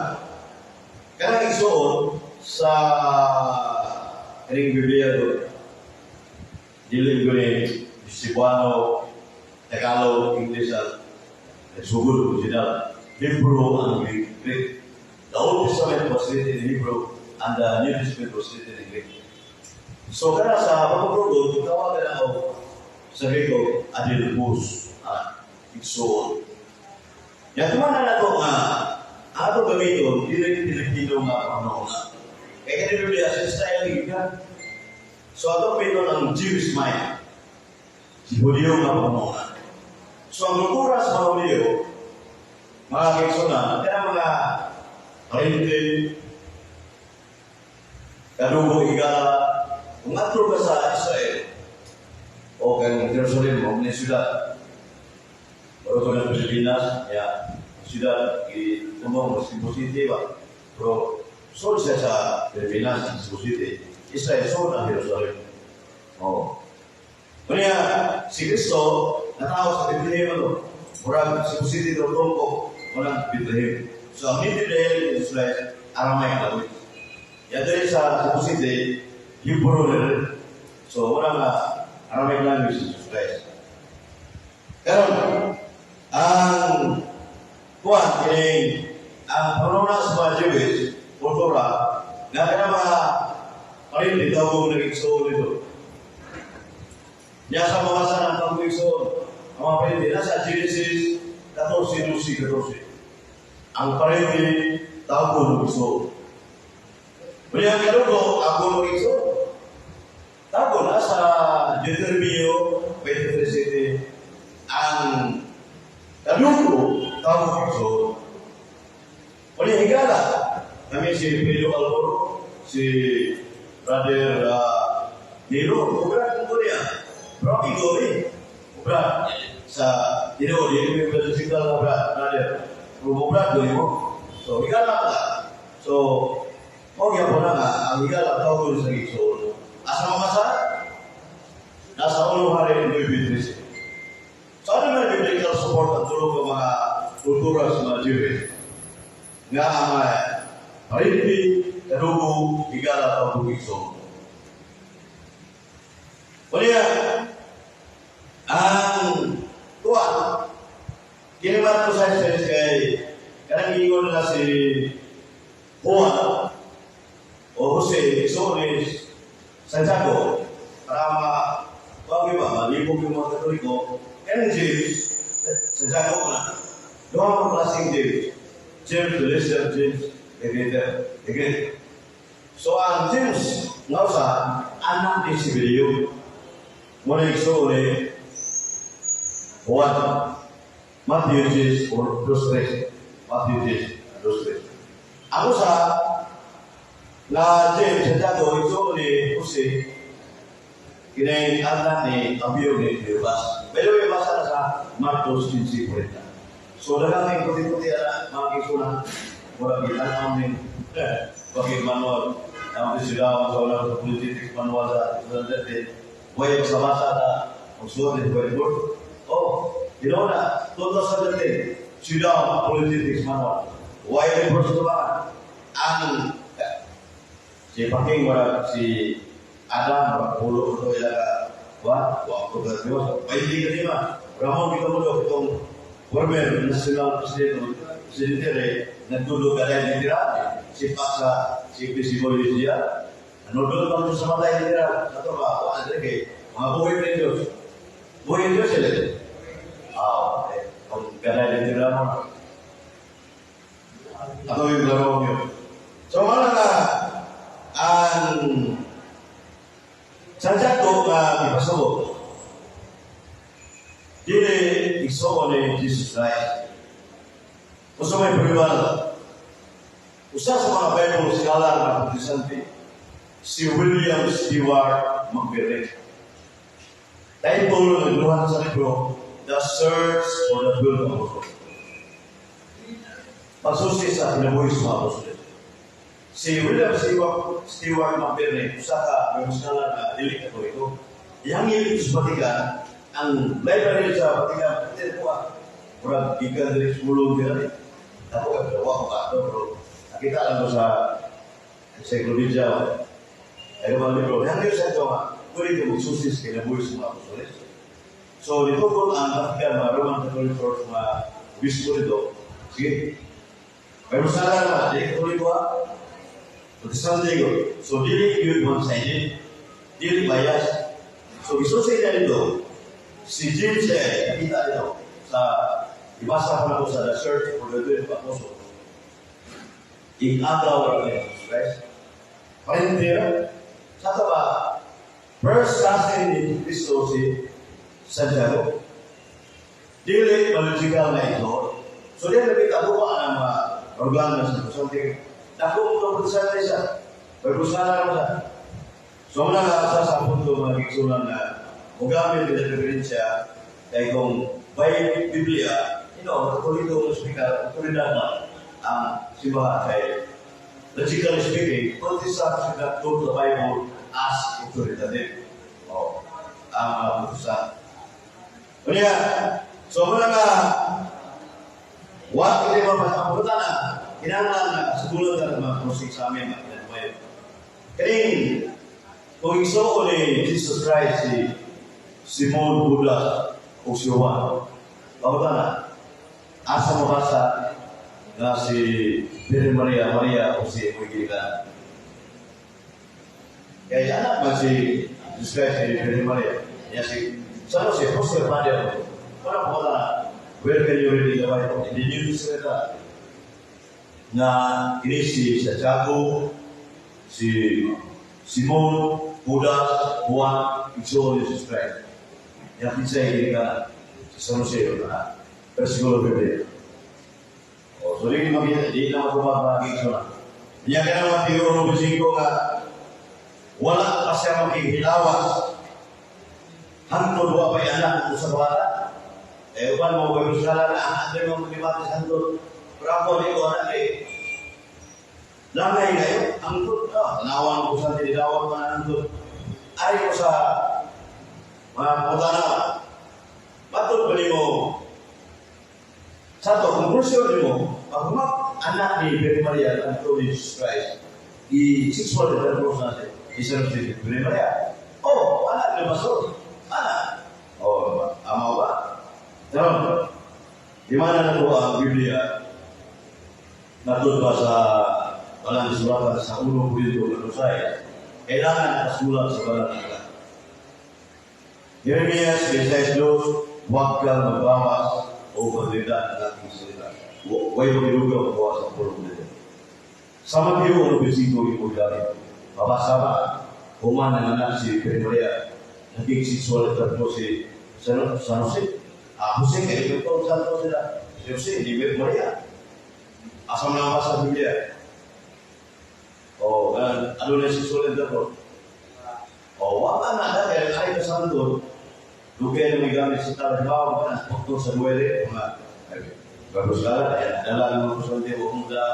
kanang igsuon sa kaning Biblia do, dili ko ni Cebuano, Tagalog, English, at sugod original, Hebrew and Greek. The Old Testament was written in Hebrew and the New Testament was written in Greek. So kana sa pagpupugod, tawagan ako Sa Greko, adelphos, igsoon. Yan, tumanan na ito nga, ato gamiton, dili Pilipino nga panahon. Kaya kani Biblia, sa Israel gikan. So ato gamiton ang Jewish mind. Si Hudiyo nga panahon. So ang kultura sa mga Hudiyo, mga kaigsuonan, kaya mga parente, kadugo, higala, kung adto ka sa Israel, o kang Jerusalem, o mga siyudad, pero kung ng Pilipinas, ya, siyudad, i-tumong Cebu City ba? Pero, sold siya sa Pilipinas, Cebu City. Israel, sold ang Jerusalem. Oh. Kanya, si Kristo, natao sa Bethlehem ito. Murag Cebu City daw tungkok, murag Bethlehem. So, ang native dialect in Israel, Aramaic language. Yan diri sa Cebu City, Hebrew na rin. So, murag nga Aramaic language in Israel. Karon, ang kuan kining ang panuna sa mga Jewish kultura nga kana mga parente tawag ng igsoon dito. Niya sa mga sa ng tawag igsoon, ang mga parente nasa Genesis 14, 12, 14. Ang parente tawag ng igsoon. Kaya ang kadugo, ako ng igsoon. Tawag nasa Deuteronomio 23, ang kadugo tawag ng igsoon. Kaya higala, kami si Pedro Alvaro, si Brother Nero, ubra ko niya. Rocky Gori, ubra sa Tinoo, di mo yung sa na brother. Pero ubra ko mo. So, higala ka. So, o gyapon na nga, ang higala tawag sa igsoon. Asa mabasa? Nasa Unong Hari 9:13. So, ano na biblical support ang tulong ng mga kultura sa mga Jewish? Nga ang mga parente, kadugo, higala tawag igsoon. Unya, ang tuwa, kinimat ko sa sense kay kanang ingon na si Juan o Jose, so ni Santiago, para ma, wag ba, malibog yung mga Katoliko, kanang James, Santiago na, duha mga klaseng James, James the Lesser, James the Greater, the Great. So ang James, nga usa, anak ni Zebedeo, muna igsoon ni Juan, Matthew 10 or 2:3, Matthew 10, 2:3. Ako sa na James Santiago, igsoon ni Jose, kinay anak ni Abio ni Cleopas. By the way, basa na sa Marcos 15:40. So, daghang kay puti-puti ana, mga kaigsuonan, mura kita ni bagi manual, ang sila sa wala sa politics manual sa 2013, way sa na magsuot ni whiteboard. Oh, you know na, 2013, sila politics manual. Why the person ba? Ang si Paking wala si Adam wala pulo ko ila ka wa wa ko ka Diyos. Pwede ka di ba? Ramon di ka mo itong former national president presidente nagtulo ka dahil tira si Pasa si Pisiboy siya nanodoon pa sa matay tira ato ba wa andre kay mga buhay ni Diyos, buhay ni Diyos sila ah eh kung ganay tira mo ato yung laro niyo. So wala na ang Santiago nga gipasabot dili igsoon ni Jesus Christ. Usa may pribado. Usa sa mga Bible scholar na Protestante, si William Stewart McBirnie. Title ng duha sa libro, The Search for the 12 Apostles. Pagsusi sa kinabuhi sa mga apostol. Si William Stewart McBirnie, usa ka Bible scholar na dili Katoliko. Iyang sa Vatican, ang library sa Vatican, hindi ko ah. Murag gikan diri sa mulong diri. Ako kay wa ko kato pero nakita lang ko sa encyclopedia. Ay mga libro. Yang sa ito nga, pwede ko magsusis kay nabuhi sa mga apostoles. So, dito ko ang Vatican, mga Roman Catholic Church, mga bispo dito. Sige. Pero sana na, di Katoliko ah. Protestante ko. So, dili yun one-sided. Dili bias. So, isusi na dito, si James eh, nakita dito sa ibasa ko na ko sa The Search for the 12 Apostles. Ig-agaw ra ni Jesus Christ. Parente sa ito ba, first cousin ni Kristo si Santiago. Dili biological na ito. So diyan nakita ko ang mga organo sa something. Dako mo ito sa siya. Pagkusala mo sa. So muna nga sa punto mga igsunan na mugamit din sa referensya kay kung by Biblia, Katoliko mo speaker, otoridad na ang simbahan kay logically speaking, Protestant should not go to the Bible as authoritative. Oh, ang mga Protestant. Kanya, so muna nga, what hindi mo masaputan na, kinahanglan na sa tulad na mga cross-examine, mga Kaning, kung igsuon ni Jesus Christ si Simon, Judas o si Juan, Bawa na, asa mo basa nga si Mary Maria, Maria o si Gilikan. Kaya anak man si Jesus Christ si Mary Maria. Ya si San Jose, Jose Maria. Wala po na, where can you read in the Bible? In the New Testament, na ini si Santiago, si Simon, Judas, Juan, igsuon ni Jesus Christ. Yang kinsa gilikan sa San Jose na versikulo 50. O, so di makita, di na matubag mga igsuon. Niya kaya naman 1:5 nga wala pa siya makihilawas. Hangtod wa pa'y anak sa bata. Eh, uban mo ko sala na ang ato mo maglibati sa hangtod. Pero ako di ko anak eh. Langay kayo, hangtod. Ah, tanawan ko sa tinilawan ko na hangtod. Ay ko sa mga putana. Matod ba nimo? Sa to, conclusion nimo, pag anak ni Mary Maria ang ni Jesus Christ, i-sexual intercourse natin. Isa na si Mary Maria. Oh, anak ni Pastor. Anak. Oh, ama ba? Pero, di mana na po ang Biblia? Natod ba sa balang suratan sa 1 Korinto 6? Kailangan nakasulat sa balang aklat. Jeremias 16:2, huwag kang magbawas o magdagdag ng aking salita. Huwag magilugaw magbawas ang pulong nito. Sa Mateo 1:5 ipugdami, mabasa ba? Human ng anak si Mary Maria, naging sexual intercourse si San Jose. Ah, Jose, kaya ito santo sila. Si Jose, di Mary Maria. Asa mo naman sa Biblia? Oh, ano na sexual intercourse? Oh, wala na dahil ay kasanto. Dugay na may gamit sa tala, halimbawa, mga doktor sa duwele, mga bagus kala, kaya dala ng mga kusunti o kung da,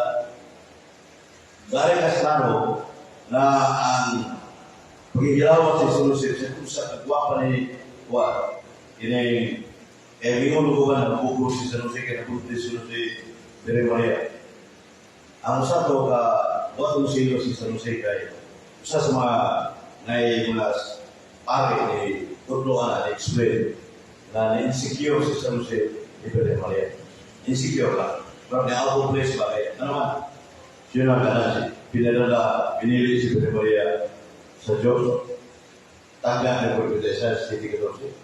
dari kaslaro na ang paghihilawan si Joseph sa usa ka gwapa ni wa ini eh mingon ko ba na buko si San Jose kay nabuntis si Jose Mary Maria. Ang usa to ka watong silo si San Jose kay usa sa mga nay mga pare ni Tudlo ana ni explain na ni-insecure si San Jose ni Mary Maria. Insecure ka. Pero ni out of place ba kay ano man? Siya na kana si pinadala pinili si Mary Maria sa Diyos. Tangga ni Propeta City 14.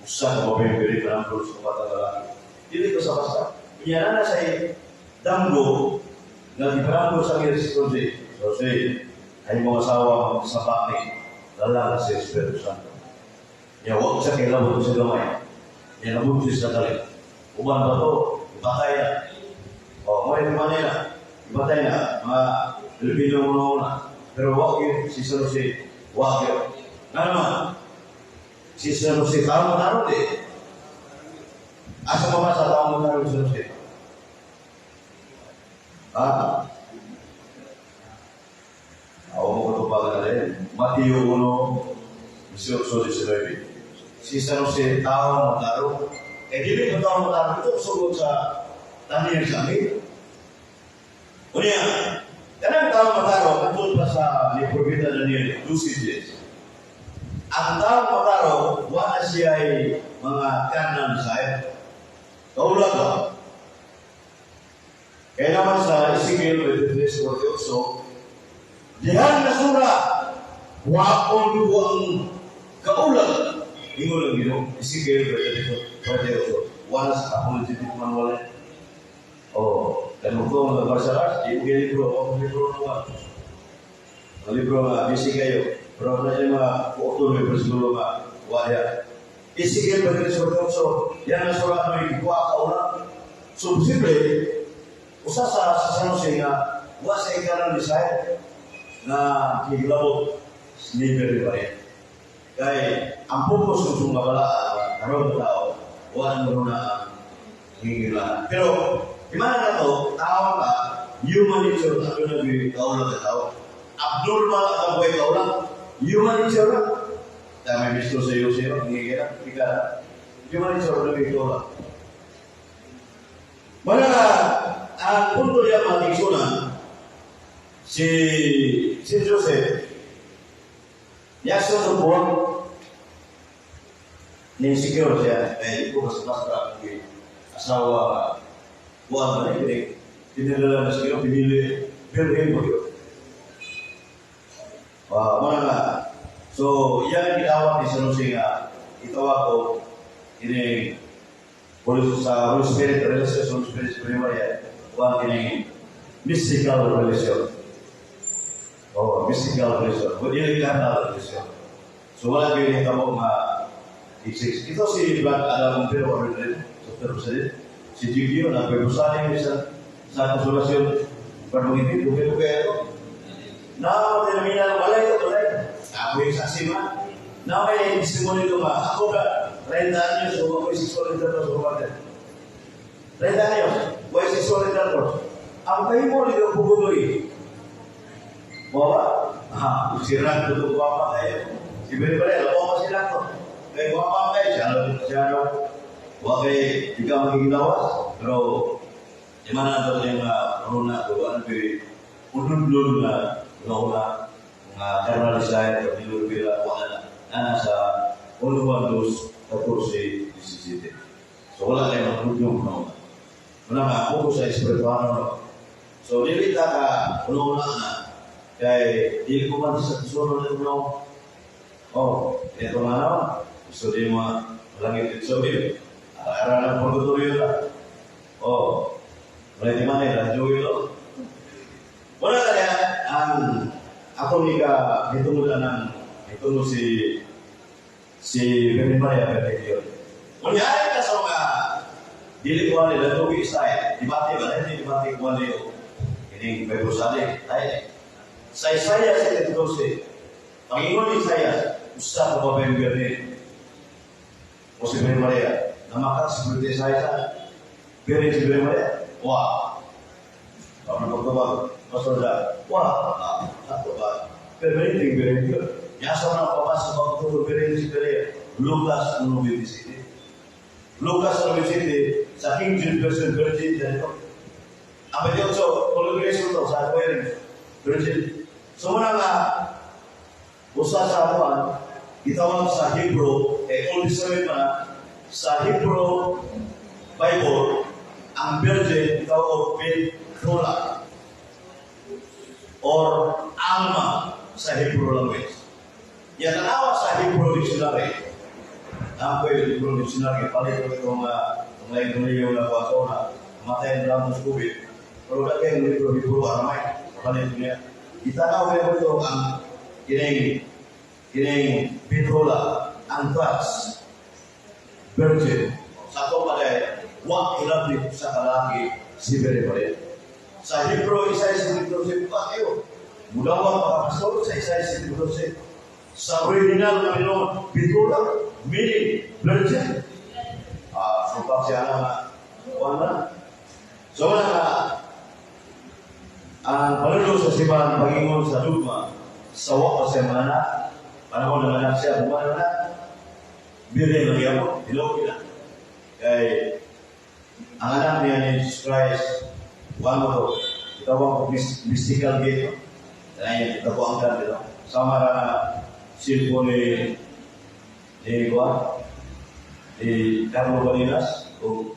Usa ka mabibili pa ng sa batang lalaki. Dili ko sa basta. Iyan na sa damgo nga giparanggo sa kanya si Jose. Jose, ay mga asawa sa bakit lalaki si Espiritu Santo. Ya, wag sa kailangan sa gamay. Ya, nabuntis sa kalit. Uban ba to? Ipatay na. O, mo rin na. Ipatay na. Mga Pilipino mo na. Pero wag yun, si San Jose, wag yun. Nga naman, si San Jose, tao mo naroon eh. Asa mo ba sa tao mo naroon si San Jose? Ha? Ako mo katupagan na rin. Mateo 1, 18, 19. Si San Jose, tao mo naroon. Eh, dili mo tao mo naroon ito, sugod sa tanim sa amin. Unya, kanang tao mataro, katulad pa sa ni Propeta Daniel, 12:10. Ang tao mataro, wala siya ay mga carnal desire. Kaulag ba? Kaya naman sa Ezekiel 23:48, dihan na sura, waon ko ang kaulag. Ingon lang Ginoo, Ezekiel 38. Wala sa apologetic manual. Oh, kan mo nga martial arts, di mo libro, o libro nga. Ang libro nga, busy kayo. Pero na yung mga auto may bersikulo nga, wala. Ezekiel 38, yan ang surat mo ikuha ka una. So, posible, usa sa San Jose nga, wa sa ikanan desire na higilabot ni Mary Maria. Kay, ang focus ng mga balaan, karon na tao, wala mo na ang hingilan. Pero, imana na to, tao ka, human nature, ano na tao lang ka tao. Abnormal ang buhay tao lang, human nature lang. Dahil may misto sa iyo siya, hingilan, ika, human nature na ito lang. Mana nga, ang punto niya mga tigsunan, si Joseph, yaso sa buwan, ni-secure siya, eh, iko basta-basta ang asawa, buwan na ini, pinadala na siya, pinili, birhen mo yun. Mana nga, so, yan ang gitawag ni San Jose nga, itawag ko, ini, Holy sa Holy Spirit, relasyon sa Holy Spirit sa Maria, buwan ini mystical relation. Oh, mystical relation. Dili carnal relation. So wala gyud ni kamo nga exist. Ito si Brad Adam Montero sa President. Si Gigio na pag-usahan niya sa konsolasyon Brad Mangiti, dugay-dugay ito. Na terminal balay ito, balay. Ako yung saksi man. Na may testimony ito nga. Ako ba, 30 años o ako sexual intercourse o partner. 30 años, way sexual intercourse. Ang kahimo nito puguloy. Bawa, ah, sirat ko gwapa kayo. Si Beri Beri, alam mo sila to. Kay gwapa kayo, siya lang, siya lang. Wa kay, di ka magigilawas. Pero, di man na ito yung runa, ano kay, unundun na, una, nga carnal desire, o nilurubila, wala na, na sa 1 Juan 2, 14, 17. So, wala kayo magdudong, no? Wala nga, ako sa espirituano, no? So, dili ta ka, una-una na, kay, dili ko man sa tusuno na no? Oh, ito nga naman. Gusto di mo langit ito. So, ara ng purgatorio na. Oh, wala di man eh, radyo yun. Wala kaya, ang ako ni ka, itungod na ng, itungod si Virgin Maria Benedicto. Kunyari ka sa mga dili ko nila tuwi style, dibate ba hindi dibate ko nila ini Bible study tayo. Sa Isaiah 7:12, Panginoon ni Isaiah, usa ka babaeng birhen. O si Virgin Maria, namakas si Isaiah, birhen si Virgin Maria, wah. Pag pagtawag, Pastor da, wah, ako ba? Pero hindi birhen yun. Yasa na papasok ang pagtuturo birhen si Maria. Lucas 1:27. Lucas 1:27, sa King James Version, Virgin, ganito. Ang 28, congregation to, sa Aquarius, Virgin. So muna nga, usa sa kuan, gitawag sa Hebrew, eh, Old Testament pa na, sa Hebrew Bible, ang Virgin, gitawag og Betula or Alma sa Hebrew language. Yan tanawa sa Hebrew dictionary. Ang ko yung Hebrew dictionary, palit ko itong lain tuloy na kuwaso na matay na lang sa COVID. Pero dagay yung libro Hebrew Aramaic, palit niya. Itanaw ko ito ang kining Betula, ang touch, virgin. Sa ito pa dahil, wa hilabdi sa kalaki si Mary Maria. Sa Hebrew, Isaiah 7:12, kayo. Mudawang mga pastor sa Isaiah 7:12. Sa original na Pinoon, Betula, meaning virgin. Ah, so pa siya na nga, wala. So wala nga, ang panulo sa simbahan Panginoon sa dugma, sa wa pa siya mga anak, panahon ng anak siya, buwan na, birhen lang gyapon, hilaw na. Kay, ang anak niya ni Jesus Christ, buwan mo to, itawag ko mystical gate, kaya ito ang kan dito. Sama na silpo ni Juan, ni Carlo Balinas, kung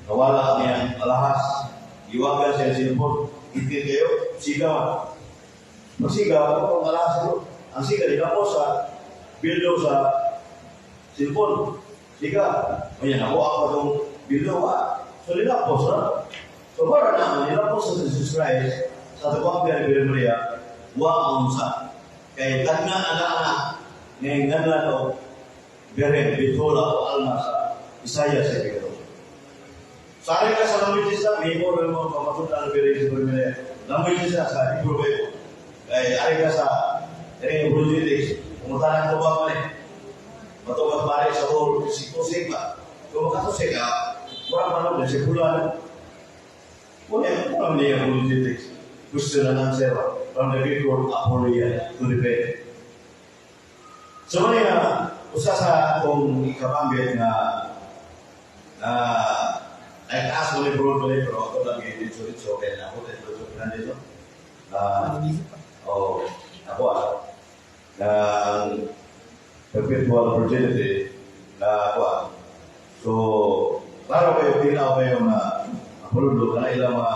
nawala niya alahas, iwagan siya silpo, itin kayo, sigaw. Magsigaw, kung alahas ito. Ang sigaw, di na po sa bildo sa Cellphone. Siga. Unya ako ako tong bilo ah. So nilapos ra. So para na nilapos sa Jesus Christ sa tuwang ni Birhen Maria, wa ang unsa. Kay tagna anak-anak nga nganlan og Birhen, Betula o Alma sa Isaiah sa Pedro. Sari ka sa languages na, may mo rin mo pamatunan ng Birhen sa Birhen. Languages na sa Hebrew Bible. Kay ari ka sa rin apologetics, pumutanan ko ba man eh. Matumat pare sa whole si tusik ba. Kung makatusik ka, mura pa lang sa kulan. Wala wala niya apologetics. Question and answer from the Greek word aporia, to debate. So muna nga, usa sa akong ikabanggit nga ay taas mo ni Bro Bro, pero ako lang dito-dito, kaya na ako dito dito. Oh, ako na ang perpetual virginity na ako. So, klaro kayo, tinaw kayo nga apoludo, kana ilang mga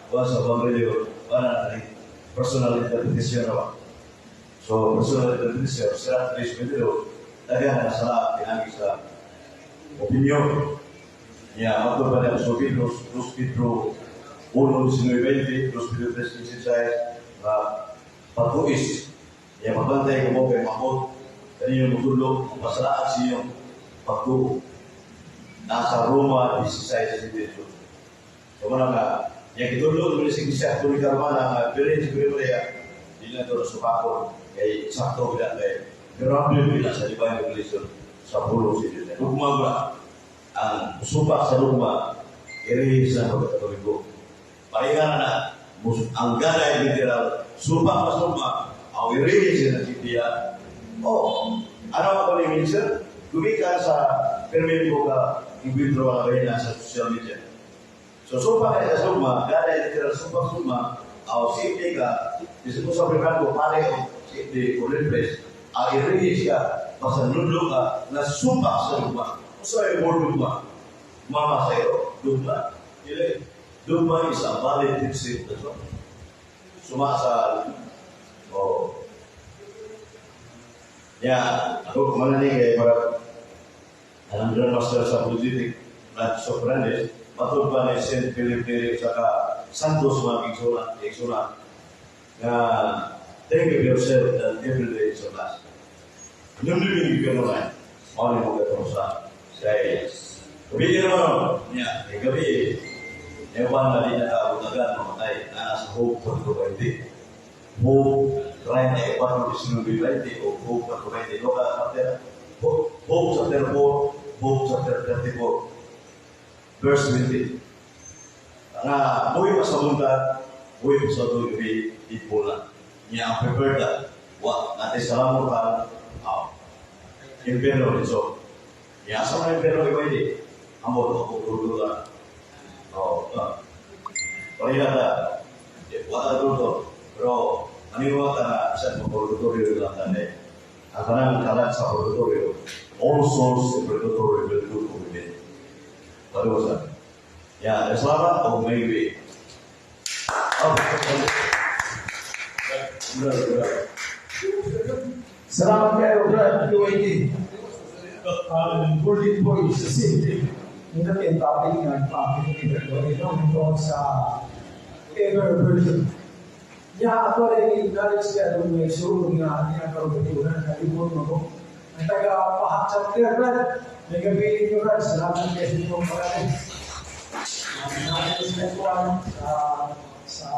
kuha sa Evangelio, wala na personal interpretation na ba? So, personal interpretation, sila tres medyo, daghan na sa pinagi sa opinion. Ya, matod pa niya sa Pedro, 2 Pedro 1, 19, 20, 2 Pedro 3, 16, na patuis. Ya, magbantay ko mo kay makot, kaniyong mutulog, masalaan sa iyong pagtuo. Nasa Roma 16, 18. So, mana nga, yang gitulog mo sa Iglesia Katolika Romana, nga Birhen si Birhen Maria, di na ito nasupakot, kay sakto bila kay grounded bila sa divine revelation sa pulo si Diyos. Dugma ba ang supak sa dugma, irihi sa pagkatoliko. Pareha na ang ganay literal, supak sa dugma, ang irihi siya na siya. Oh, ano ako ni Minsan? Gumikan sa permit ko ka i-withdraw ang na sa social media. So, supak ka sa dugma, ganay literal supak sa dugma, aw simple ka, bisa ko sa privado, pare o simple o refresh, ang irihi siya, basta nundo ka, na supak sa dugma. So, ay word dugma. Mama sa'yo, dugma. Dili. Dugma is a valid teaching. That's all. Suma sa, oh. Ya, ako kumana ni kay para ang Grandmaster sa Apologetic, Francisco Fernandez, matod pa ni Saint Philip Neri saka Santos mga igsuna, igsuna, nga think of yourself that every day is a blessing. Nundugin ka mo na, mao ni mo katong sa kay gabi naman niya, kay gabi, ewan na di nakautagan, mamatay, naa sa Hope 420. Hope 34, 19, o Hope 420. Loka, chapter, Hope, Hope chapter 4, Hope chapter 34, verse 20. Nga, buhi pa sa buntag, buhi pa sa gabi, di pula. Niya ang prepared na, wa, natin sa lamutan, aw, impyerno dito. Niya, asa man impyerno kay pwede? Amot, ako, tulog na. Oh, pareha ta. Wa ta tulog. Pero, maniwala ta na bisan mo purgatorio lang tani. Ang kanang kalat sa purgatorio, all souls in purgatorio will go to heaven. Pareho sa. Ya, selamat o maybe. Oh, benar, benar. Salamat kayo, Brad QAD. Ang bullet point sa simple. Yung natin topic nga, topic ni Ito, ito sa ever virgin. Niya, ako rin i-acknowledge kaya doon may suod nga niya karoon kalibot mo ko. Ang taga-pahak chapter, Brad. May gabi ninyo, Brad. Salamat kayo sa inyong pag-alis. Natin sa sa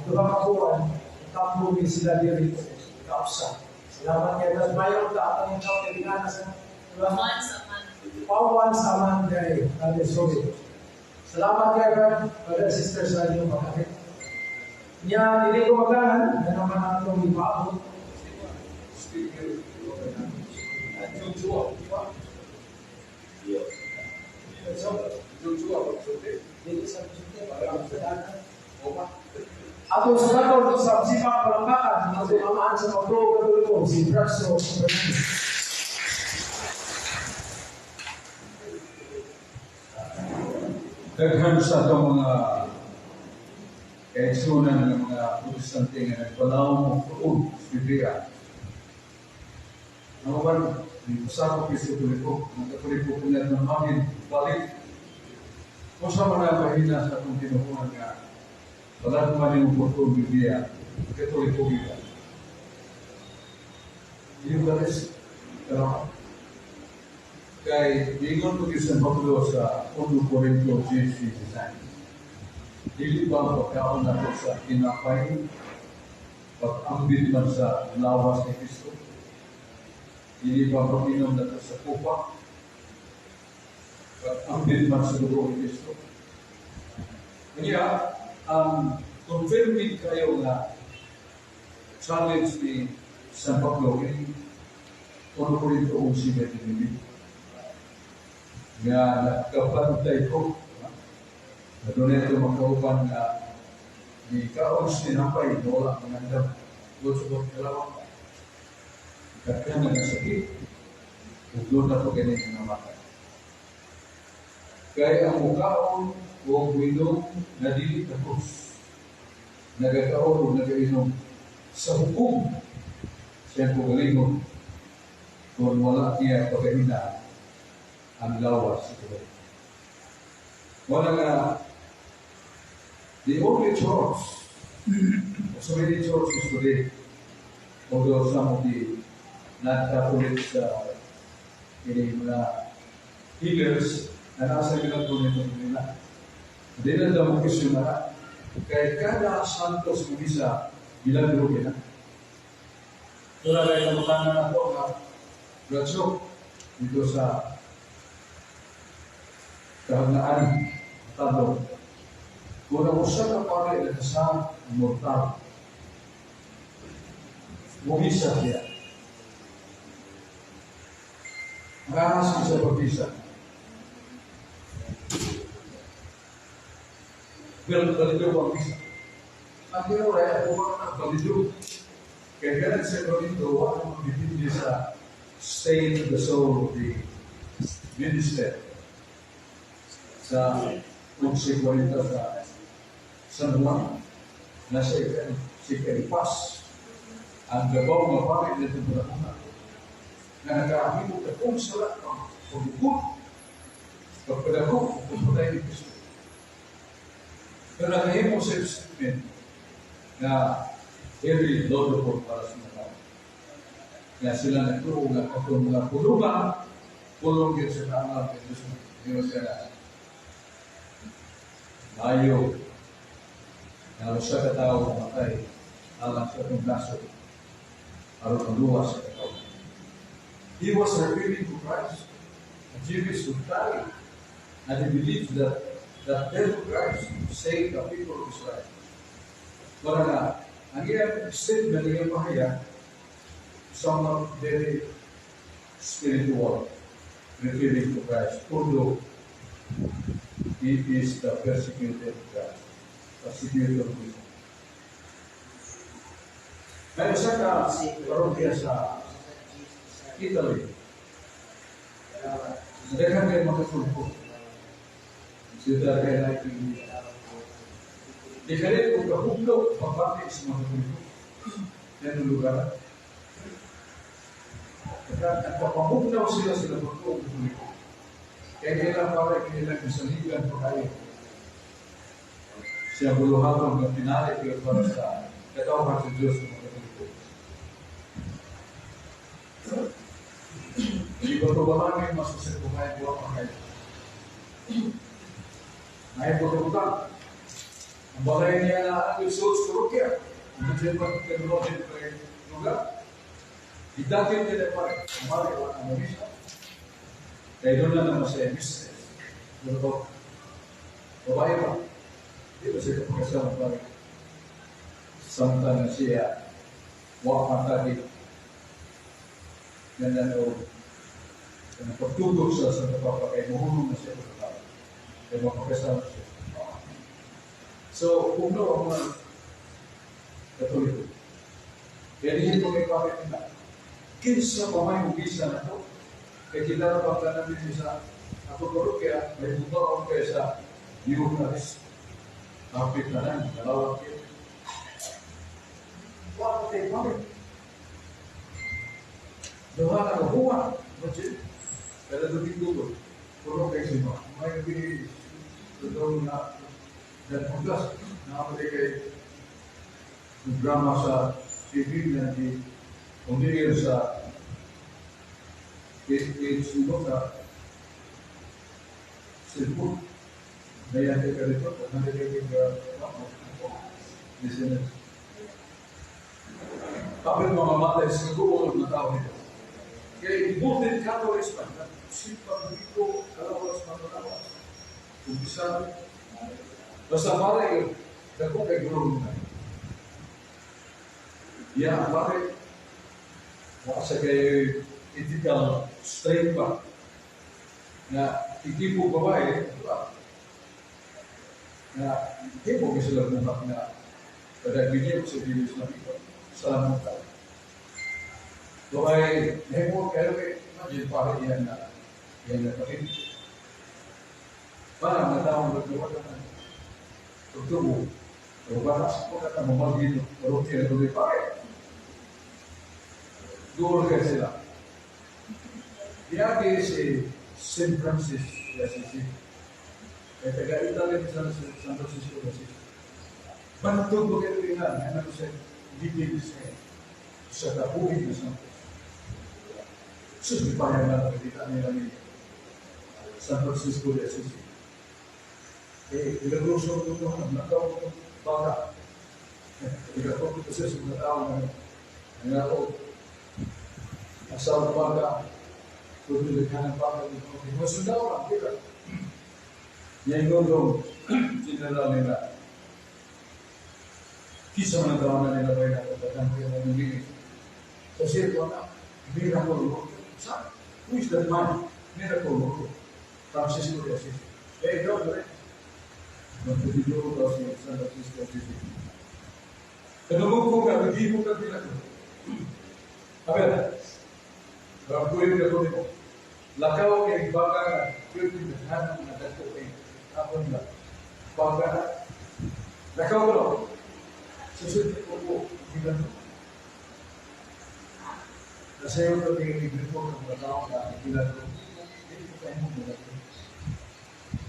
duha ka buwan, tambo sila diri kausa. Salamat kayo. Brad. Mayo ta atong chapter nga sa diba? Once a month. Pawan sa Monday. Sorry. Salamat kayo, Brad. Brother, sister, sa inyong pag-alis. Nya, dili ko maglanan, na naman ang atong ipaabot. Atong sugaton sa sipak palangkakan, atong amaan sa pagtuo Katoliko, si Braxo Fernandez. Daghan sa atong mga kaigsunan ng mga Protestante nga nagpanaw mo tuod sa Biblia. Ang uban, Pasakop sa Katoliko, ang Katoliko kunyat ng hangin, balik. Kung sa mga bahina sa atong tinuhunan nga, wala man yung purtong Biblia, Katoliko gika. Eucharist, pero kay ingon ko San Pablo sa 1 Corinto 10:16. Dili ba ang pagkaon nato sa tinapay, pag-ambit man sa lawas ni Kristo? Dili ba pag-inom nato sa kupa, pag-ambit man sa dugo ni Kristo? Kanya, ang confirming kayo nga challenge ni San Pablo kini 1 Corinto 11:29 nga nagkapantay ko na doon ito magkauban nga ni kaon sa tinapay na wala mangandam doon sa pagkalawang kagkana nga sakit ug doon na ito ganit nga namatay. Kaya ang mukaon o minom na dili takos, nagakaon o nagainom sa hukom siya kagalingon kung wala niya pagkaina ang lawas sa tuloy. Wala nga the only church, so many churches today, although some of the non-Catholics, ini mga healers, na nasa ginagawa nito nila. Hindi na daw question na, kaya kada santos ng misa, milagro na. Wala kayo namakanan ako nga Bradshaw, dito sa kahagnaan, tatlo. Kung ang usa ka pare na kasama mortal, mumisa siya. Maras sa pagmisa. Pero balido ang misa. Ang ginawa ay ako mga balido. Kaya ganun sa Korinto, wala magdipindi sa state of the soul of the minister. Sa 11:40 sa San Juan, nasa si Caiphas, ang gabaw nga pare nito panahon na nakahimo katong sala ang pagbukod, pagpadako, pagpatay ni Kristo. Pero nakahimo sa statement na every laudable para sa mga tao. Nga sila nagtuo nga katong mga pulungan, pulong yun sa kaangal kay Diyos. Diyos siya mayo na usa ka tawo mamatay alang sa atong nasod aron maluwas sa katawhan. He was referring to Christ, a Jewish who died, and he believed that death of Christ saved the people of Israel. Wala na, ang iyang statement, iyang pahayag, somewhat very spiritual, referring to Christ, although he is the persecuted Christ, persecuted Christ. May isa ka parokya sa Italy. Daghan kayo makatulpo. Sila kayo na di kalit kung kahuglaw pabati sa mga Katoliko. Yan ang lugar. Nagpapahuglaw sila sa pagtuo Katoliko. Kaya kailang para kailang kasaligan pa kayo. Siya buluhaton ng pinali kayo para sa katawhan sa Diyos ng mga Katoliko. Di ba ito ba lang yung masusin ko kaya buha pa kayo? Ngayon po ito. Ang balay niya na ang Isus parokya. Ang siya pagkaroon pa lugar. Idatin nila pa rin. Ang bali, wala ang misa. Kaya doon lang naman siya mistress. Pero babae pa. Di ba siya kapagkasama pa rin? Samtang na siya, wakatagi. Ganyan o pagtugog siya sa kapapa kay muhunong na siya sa kay mapakasama siya. So, kung ang mga Katoliko, kaya dihin ko kay bakit nila, kinsa pa may mugisa na ito, kaya kita na pagkanamin sa ako parokya, may bubaon kayo sa Eucharist. Kapit na lang, dalawang kayo. Wala kayo bakit? Duha na kabuha, Imagine, kada Domingo ko, puno kay sino. May gabi, totoo na, dan paglas, nakapatay kay drama sa TV na di umiir sa PH sa cellphone. Nayante ka rito, nandito ka listeners. Kapit mga matay sa guol na tao nito. Kaya devoted Catholics man, simpang dito, kalawas, matalawas. Umpisa, basta pare, dako kay guro na. Ya, pare, wala sa kay ethical straight pa. Na ikipo babae, diba? Na hindi mo sila mukhang na kada sa bilis na ito sa mukha. So ay, nahimo, pero kay, imagine pare yan na, yan na pa rin. Parang na taong naggawa na tugtubo. Pero baka sa pagkata mamagin, pero kaya tuloy pare. Doon kaya sila. Diagi si St. Francis de Assisi. Kaya taga-Italy sa San Francisco de Assisi. Bantog ko kayo nga, ano siya, bibig siya sa kabuhin na Santos. Sus, pahayag na nakikita nila ni San Francisco de Assisi. Eh, pinagluso ko ito, nagkaw ko baka. Pinagkaw ko siya sa mga tao na nangako. Asawa baka, tutulikan ang baka dito. Masundaw lang, di ba? Yan yung general nila. Kisa man ang tao na nila ba yung nakatagang kaya namimigay. Sa sirko na, miracle worker. Sa, who is that man? Miracle worker. Francisco de Assisi. Eh, ikaw, right? Magpapidyo ko si San Francisco de Assisi. Kanumog ko ka, nag-ibo ka din ako. Aber, rapuin ka ko nito. Lakaw kay baka nga, pwede naghanap na dako kay ako nila. Baka na. Lakaw ko lang. Susunod ko po, ginano. Kasi yung pag-iigripo ng mga tao na ginano, hindi ko tayo mo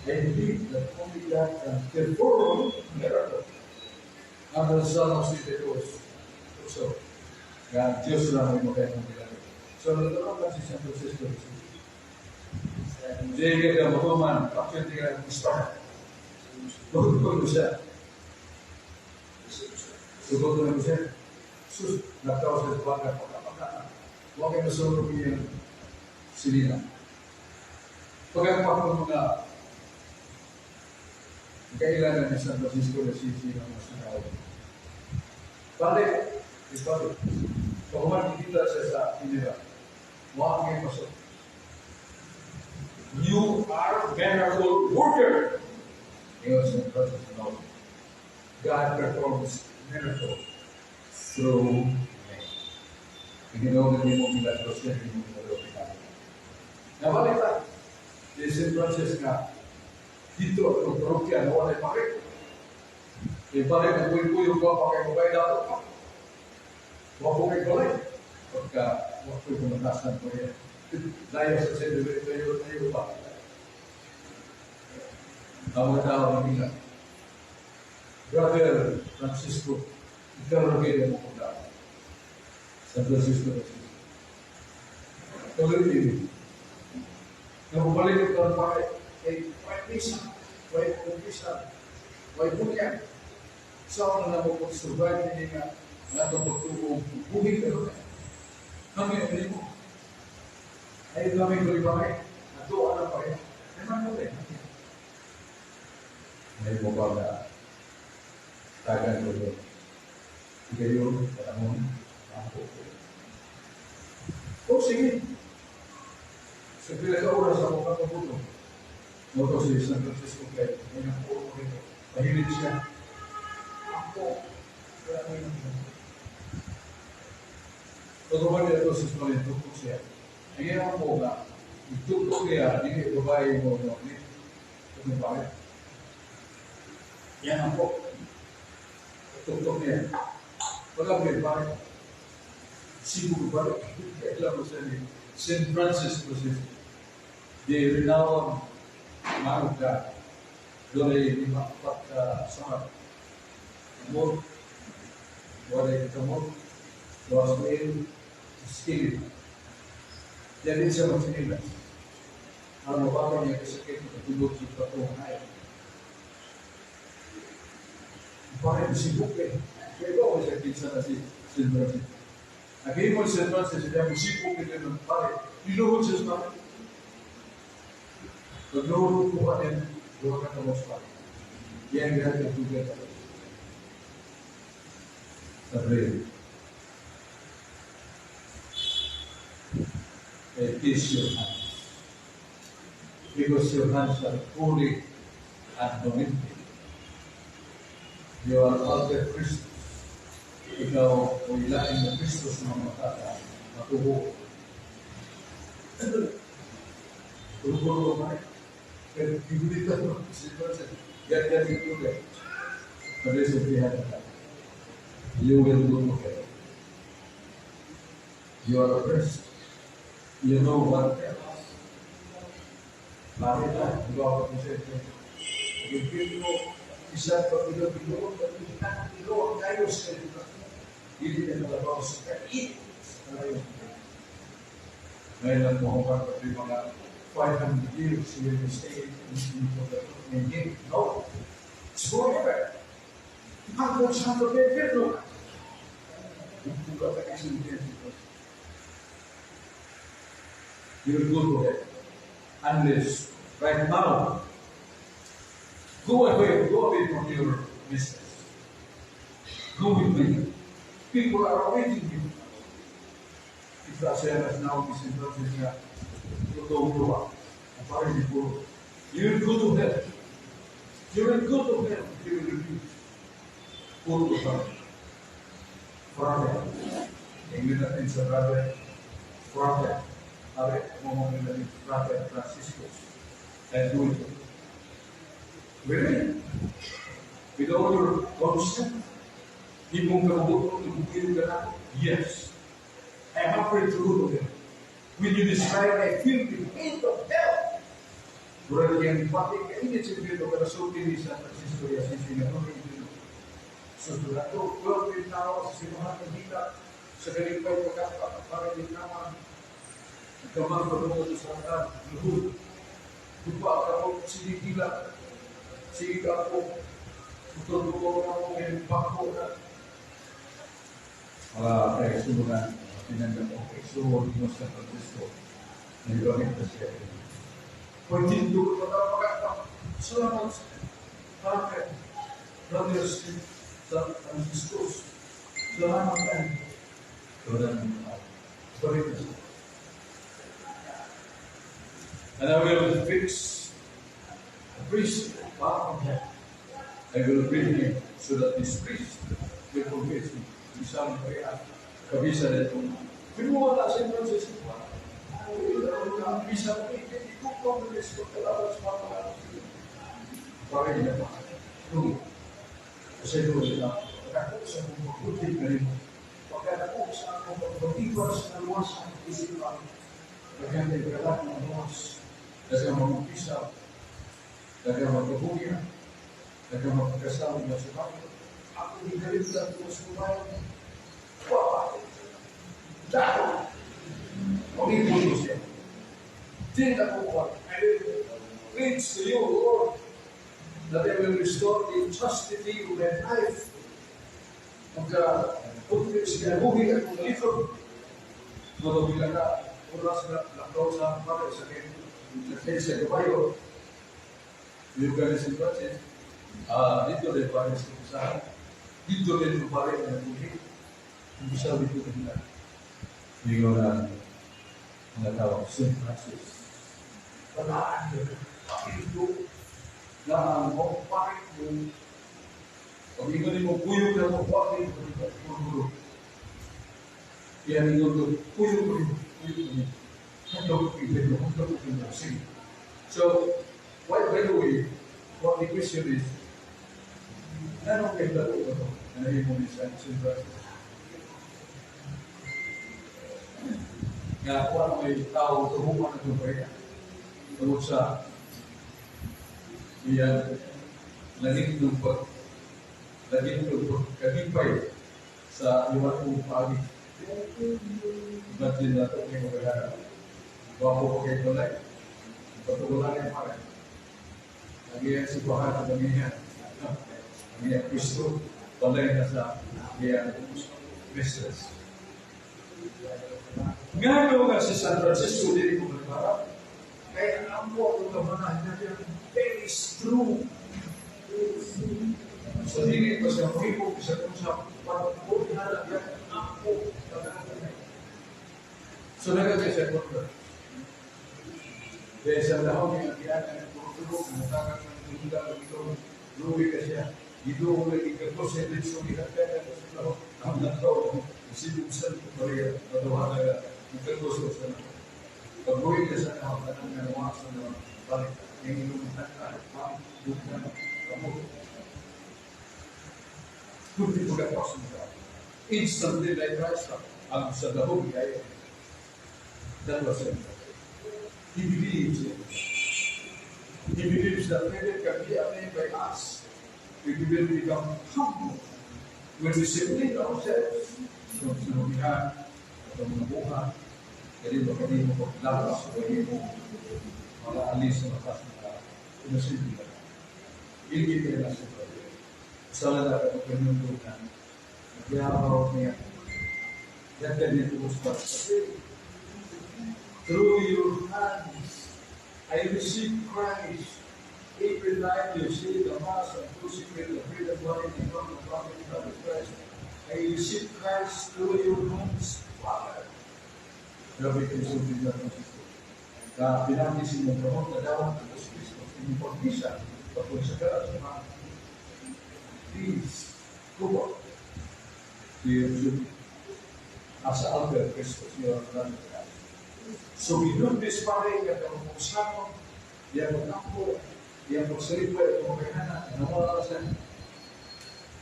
I believe that only God can perform miracle. Ang Son of City was so. Nga Diyos lang may makaya ng milagro. So, natulungan si San Francisco. Hindi ka mahuman, bakit hindi ka gusto? Tugtog ko siya. Tugtog ko siya. Sus, nagtawa siya sa baka, pagkapagka. Huwag kayo masulog niya sinina. Pagkakapag mga kailangan ni San Francisco de Assisi ng mga tao. Balik, balik. Pag kita siya sa inila, huwag kayo masok. You are miracle worker. Ngayon, San Francisco, God performs miracle through me. Ginoo na mo milagros niya, hindi mo milagros niya. Nabalik ta, di San Francisco nga, dito ang parokya, nawala yung bakit. Ibalik ang puy-puy, yung pa kayo mabay dato pa. Huwag ko kayo balay. Pagka, huwag ko'y kumatasan ko yan. Layo sa sendo, layo, layo pa. Ang mga tao ng nila. Brother Francisco, interrogate mo kung dapat. San Francisco de Assisi. Tuloy din. Nababalik ito ang bakit. Eh, why misa? Why umpisa? Why bunya? Saan na mo pag-survive hindi nga natong pagtuo buhi pero kami ang mo. Ay kami ko iba kay natuwa na pa rin. Ay man mo rin. May mo ba na tagan ko doon. Igayon, panahon, ako. O sige. Sa pila ka oras ako kakabuto. Moto si San Francisco kay may nakuha ko rito. Mahilig siya. Ako. Kaya may nakuha. Pagkaman niya ito sa Smolin, tuktok siya. Ang iyang po nga, tuktok niya, hindi babae mo, no, ni, ito bakit? Yan ang po. Tuktok niya. Wala ko bakit? Sibo ko bakit? Kailan mo siya ni St. Francis was the renowned man of God. Doon ay 54 ka sangat. Kamot, wala kamot, was in skill. Yan din siya magsinila. Ang mababa niya kasakit na tulog sa patong ay. Parang sibuk eh. Kaya ba siya kinsa na si St. Francis? Nagihimo si St. Francis, siya musibok ito ng pare. Niluhod siya sa pare. Pagluhod ko ka din, duha ka kamot sa pare. Yan ganyan ang tubig. Sabi, I kiss your hands. Because your hands are holy and anointed. You are alter Christus. Ikaw o ilain na Kristus ng mga tata, matuho. Tungkol ko man. Pero gigulitan mo. Yan ito eh. Pag-isintihan ka. You will go to hell. You are a priest. You know what else. Bakit na? Di ba ako siya? Nag-feel mo, isa pa bilo-bilo, pag-bilo ang kayos kayo dito. Hindi na nalabaw sa kait sa kayos. Ngayon lang mo kung pati mga 500 years, you will stay in him. No. It's forever. Hanggang sa pag-infierno ka. You will go to hell. Unless right now, go away from your business. Go with me. People are awaiting you. If the now is in Francis, you will go to hell. You will go to hell if you will refuse. Go to hell. Brother. Ingin natin sa brother. Brother. Are, mo natin brother Francisco. And do it. Really? With all your consent? Ibong kabubuto, ibugin ka na? Yes. I am afraid to go to hell. When you describe, I feel the pain of hell. Murag yung pati kainit sa dito, pero sulti ni San Francisco de Asisi na kung hindi. So, dulato, 12 tao sa sinuhan ng hila, sa galipay pagkapa, para din naman, kamang patungo sa hanggan, luhod. Dupa ka po, sige gila, sige ka po, tutulog ko na po, ngayon bangko na. Kaya sumunod, tinanggap ko, okay, so, mo San Francisco, nagawin ko siya. Pagtinto ko na pagkapa, salamat sa Father, Brothers, San Francisco, salamat tayo. Turan, balik na siya. And I will fix a priest far from hell. I will bring him so that this priest will confess me. Isang kaya, kabisa na ito. Pinuwala si Francisco. Bisa ko, hindi ko pamilis ko kalaban sa mga Bakit niya pa? Kasi doon sila, pagkako sa akong pagbuti ka rin. Pagkako sa akong pagbabiwan sa kaluwasan, isipan. Pagkanda yung ng Diyos. Dagang mag-umpisa, dagang magkabuya, dagang magkasama na sa bayo. Ako di kalimtan ko sa bayo. Wapa! Dako! Pag-ibon ko siya. Di na ko pa. I will preach to you, Lord, that I will restore the chastity of my life. Pagka-putri sa kinabuhi at kung likod, mababila ka, oras na lakaw sa pare sa kanya. Sa kabayo, yung kami si Francis, dito rin pare sa usahan, dito rin pare na nabuhi, yung isa dito rin na. Hindi ko na mga tawag, St. Francis. Palaan yun, pakito, na ang bakit mo, pag ingon mo, kuyog na mo, bakit mo, mo, yan ingon ko, kuyog mo, kuyog mo. So, by the way, what the question is, anong kay laro ba ito? Ano yung mga sa Saint Francis? Nga wala may tao tuhuman na itong. Tungod sa iyan langit ng pagkalipay sa iwan mong paagi. Imagine na ito may magagana. Gwapo pa kayo balay. Patugulan yung pare. Nagyan si Bahan sa pamihan. Ang iyang Kristo, balay na sa iyang mistress. Nga nga si San Francisco, dili ko malibara. Kaya ang ampo ang kamanahan niya, very true. So dili pa siya mohimo bisan kung sa pagbuhat niya ampo. So nagagay siya kontra. Kaya sa dahon niya, kaya nga nagtutulog, natakan ng tinda, ito, luwi ka siya. Ito ko lagi kagos, sa so ihatay na sa dahon. Ang nataw, isibugsan ko Maria, matuha na nagkagos sa dahon. Pag-uwi ka sa dahon, tanang nga nawa sa dahon, balik, yung ilong tata, buksan, kamot. Kundi pagkatapos mo ka. Instantly like Christ, ang sa dahon, kaya. That was it. He believes it. He believes that heaven can be attained by us if we will become humble when we separate ourselves from sinubihan at ang mga buhat, kaya ba kani mo paglapas o kani mo mga alis sa matas na inosente ka. Hindi kayo na sa Sala na ka pagkanundo na nagyabaw niya. Ganda niya ito. Through your hands, I receive Christ. Every night you see the Mass and crucifix, the bread and wine, and from the body of Christ. I receive Christ through your hands, Father. Grabe kayo sa Biblia Francisco. Na pinangis inyong kamot na dawat ng Diyos Cristo, inyong pagmisa, pagkonsagara sa mga. Please, go up to your duty as altar Christus, your brother. So ginubis pa rin nga kamuksanon, iya pag-ampo, iya pagsalipay, kumakayanan, nawala sa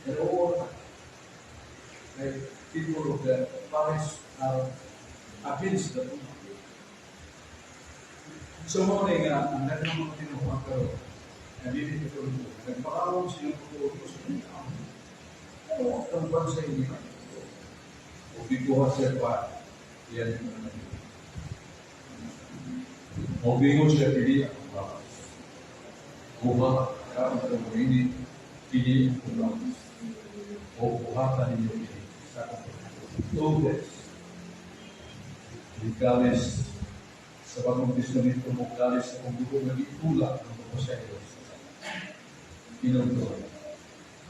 naroon like people of the parish are against the Ummah. So mo na nga, ang daghang mga tinuhuan karon, na dili ito rin nagpakaroon silang pagtuo sa inyo. Ano ang bansa ini? O biguha siya pa, yan yung mga. O bingon siya pili ang lakas. Buha ka ang ini, pili ang lakas. O buhatan ninyo pili sa akong. Ikalis sa Bagong Testamento mo kalis sa kung dugo nga gitulak ng mga pasahero sa Inom.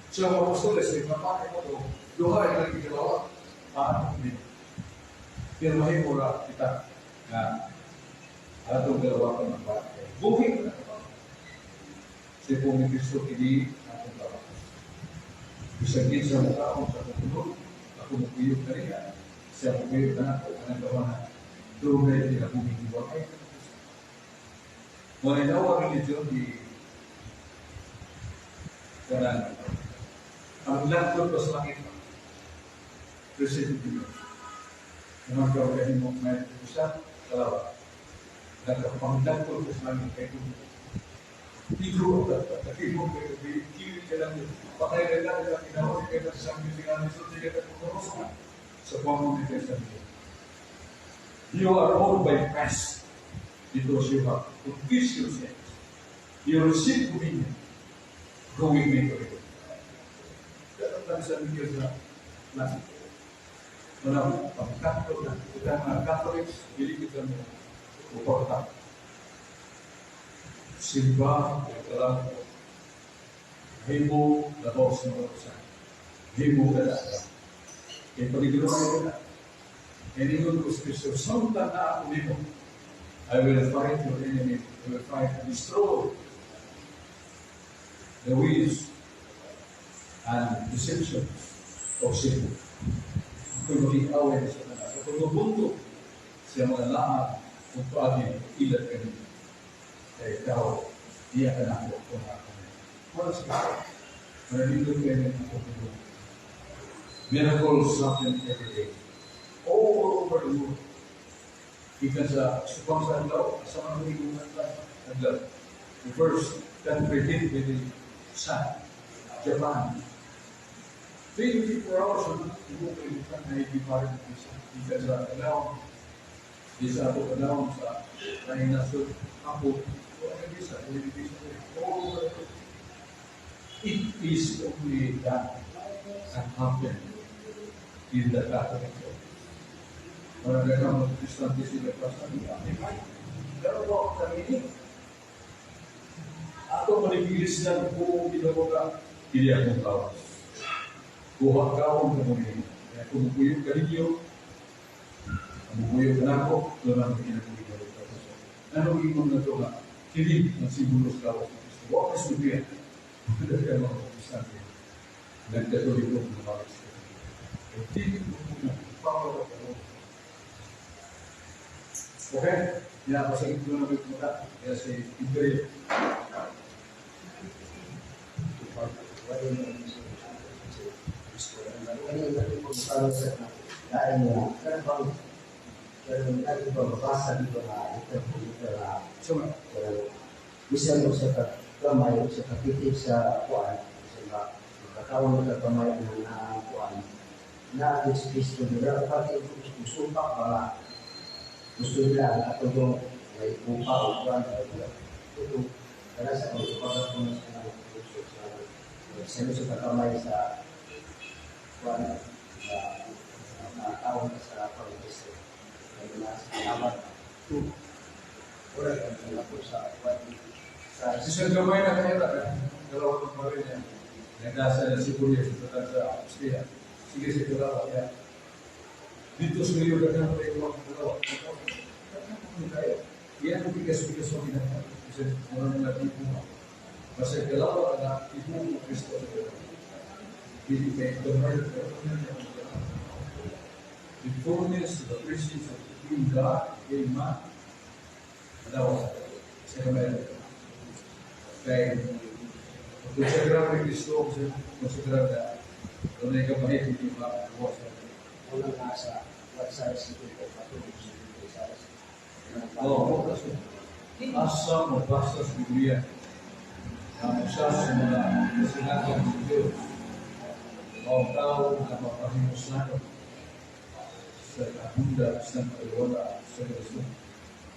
So ang apostoles, ay mapakay mo ito, duha ay nagigalawa, paano din. Pero mahimo ra kita nga atong galawa ng bagay. Buhi na. Si Pong Kristo kini atong lawas. Bisag kinsa mokaon sa akong tulog, ako mukuyog kaniya, siya mukuyog na ako, anang gawa na dugay kinabuhi ni Wakay. When in our religion, the kanang ang langkod pa sa langit President. Naman ka mo may usa kalawa. Nagpangdangkod pa sa langit kay kung Igo ka mo kay kiwi ka lang patay ka lang ka ginawa kay sa singan sa tiga ka sa pamamagitan sa Diyos. You are all by Christ because you have confessed your sins. You receive communion, going me to heaven. Dapat lang sa inyo sa langit. Wala pagkatlo na. Kita mga Catholics, dili kita mo upagkat. Simba, kalam himo labaw sa mga usa. Himo kada. Kaya paligro kayo na. And ko sa Kristo, samtang na ako nimo, I will fight your enemy. I will fight and destroy the ways and deceptions of sin. Kung maging-away sa tanan. Sa kung mabunto siya mga lahat kung paagi ilat ka ninyo. Kaya ikaw, iya ka na ako kung ako. Wala sa Kristo. Manalindot kayo ng ako. Miracles happen every day. All over the world. Ikan sa subang sa adlaw, sa mga igungan sa adlaw. The first country hit with the sun, Japan. 24 hours na tibuok kalibutan na hindi pa rin ang isa. Ikan sa adlaw, di sa ato adlaw sa laing nasod, ako, wala ka bisa, wala ka bisa. All over the. It is only that that happened in the Catholic Church. Para ganun, Protestante sila pa sa niya. Pero wa kami ni. Ato manigilis na buong Ginoo ka, dili akong kawas. Kuha kaon ka mo ninyo. Kaya kung mukuyog ka ninyo, mukuyog ka nako, doon ang kinabuhi na rin. Anong ingon na ito nga? Kini ang simbolo sa kawas ni Kristo. Wa ka sultihan. Hindi ka mga Protestante. Nagkatoliko ng mga Kristo. Kaya dili mo muna, power of the Lord. Okay? Ya, pasagin ko na may pumunta. Kaya si Imperio. So, Bisan mo sa kamay sa kapitig sa kuan sa makakaon sa kamay ng kuan na si Kristo nila pati musupak ba gusto nila ang atong may upa o kuan ito para sa pagpapagawa ko sa sa sa kamay sa kuan na nakakaon sa pag-Kristo kaya na salamat wala kang sa kuan sa si Sir Gamay na kaya na, dalawa ng baril niya. Nagdasa na si Kuya sa sa Austria. Sige, si dalawa niya. Dito sa iyo ka na kayo ang dalawa. Tayo. Yan ang bigas-bigas ang ginagawa. Kasi wala nang tipo mo. Basta dalawa ka na, ibu mo Kristo sa dalawa. Hindi kayo gamay. The fullness of the presence of the King God came man. Dalawa sa kamay. Kay konsegra ni Kristo, konsegra na doon ay kapahit hindi makakuha sa unang nasa website sa ito patulog sa Oo, kasi asa mabasa sa Biblia na usa sa mga kasingatan sa Diyos o tao na mapahimuslan sa kahunda sa pagwala sa Kristo.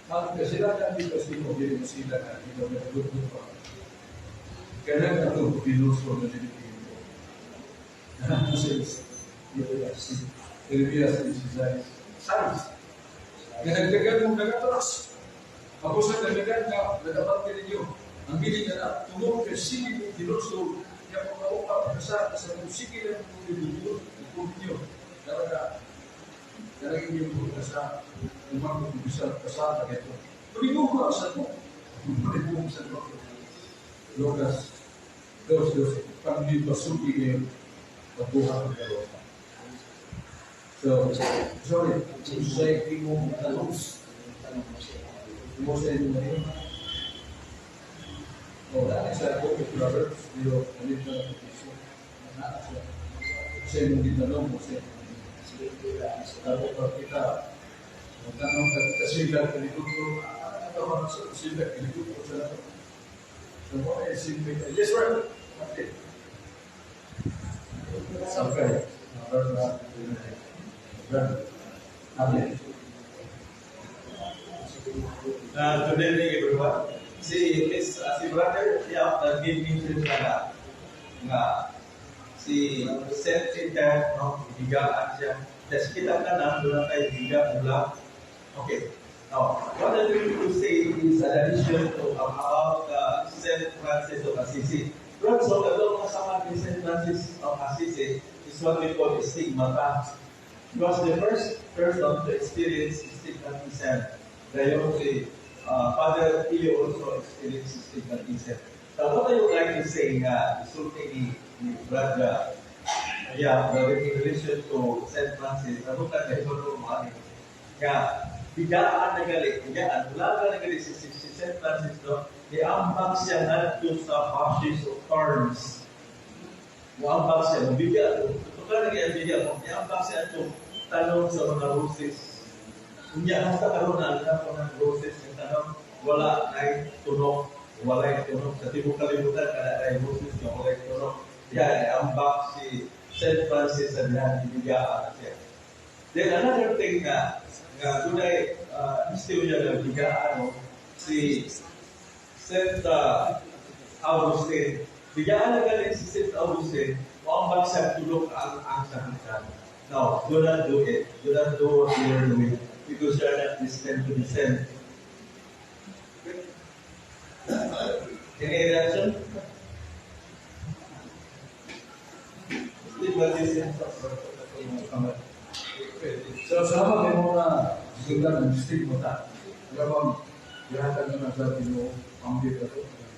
Ang kasilangan dito sa imo, dili mo sila na hindi mo nagdudod pa. Kaya na ito, pinuso na dinipigin ko. Jeremias 16. Size. Ganagdagan mong nagatalas. Ako sa nagdagan nga, nagabante ninyo. Ang gili na na, tungod kay sige mong pinuso, niya kung naupa, sa sa mong sige lang mong nilulod, ito ninyo. Daraga, daraga inyo po sa umang bisa kasama ito. Tumibuha sa mo. Tumibuha sa mo. Lucas 2:12, pagpapasuki kayo, pagbuha ng dalawa. So, sorry, sa imong tanong, mo sa inyo ngayon. O, sa Book of Proverbs, pero alit na lang ito. Sa imong gitanong mo sa inyo. Tapos pag kita, magtanong ka, kasilat ka nito, ano ka sa kasilat ka nito, sa lahat. So, what is simple? Yes, sir. Okay. Okay. Okay. Good evening, everyone. Si Miss, si Brother Yap, nag-mention siya na nga si Saint Peter, no, higaan siya. Tapos kita ka na, doon na tayo higa mula. Okay. Now, what I'm going to say is an addition to about Saint Francis of Assisi. Pero so, katong kasama ni Saint Francis of Assisi is what we call stigmata. He was the first person to experience stigmatism. Dayon si Father Pio also experienced stigmatism. Now, what I would like to say nga, isulti ni Brad, yeah, in relation to Saint Francis, ano ka na ito mga nga, bigaan na gali, bigaan, wala ka na gali si Saint Francis, no? Niambak siya ngadto sa bushes of thorns. Muambak siya, mabigyan. Ito ka na biga, niambak siya ito tanong sa mga roses. Unya hasta karon na ko ng roses ng tanong, wala nay tunok, walay tunok sa tibuok kalibutan kana nay roses nga walay tunok. Yan, ambak si Saint Francis sa diyan gibiyaan siya. Then another thing nga nga dunay misteryo nga bigaan, no, si Saint Augustine. Bigaan na galing si Saint Augustine, moambak siya tulok ang sakritan. No, do not do it. Do not do what you are doing because you are not destined to be sent. Any reaction? So, salamat din mo na ganda ng stigma ta. Alam gihatag na sa Ginoo ang dito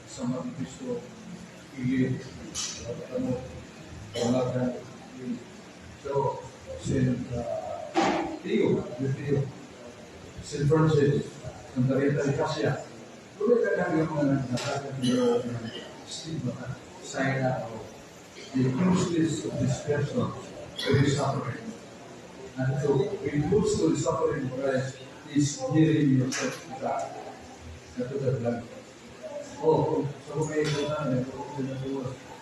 sa mga Kristo ili ano wala ka. So, Saint Theo, Theo, Saint Francis, Santa Rita de Casia, wala ka na yung mga nakatag ng stigma ta, sign of the closeness of this person to his suffering. And so, when close to the suffering of Christ is nearing yourself to God. Natural lang. Oh, so kung may na,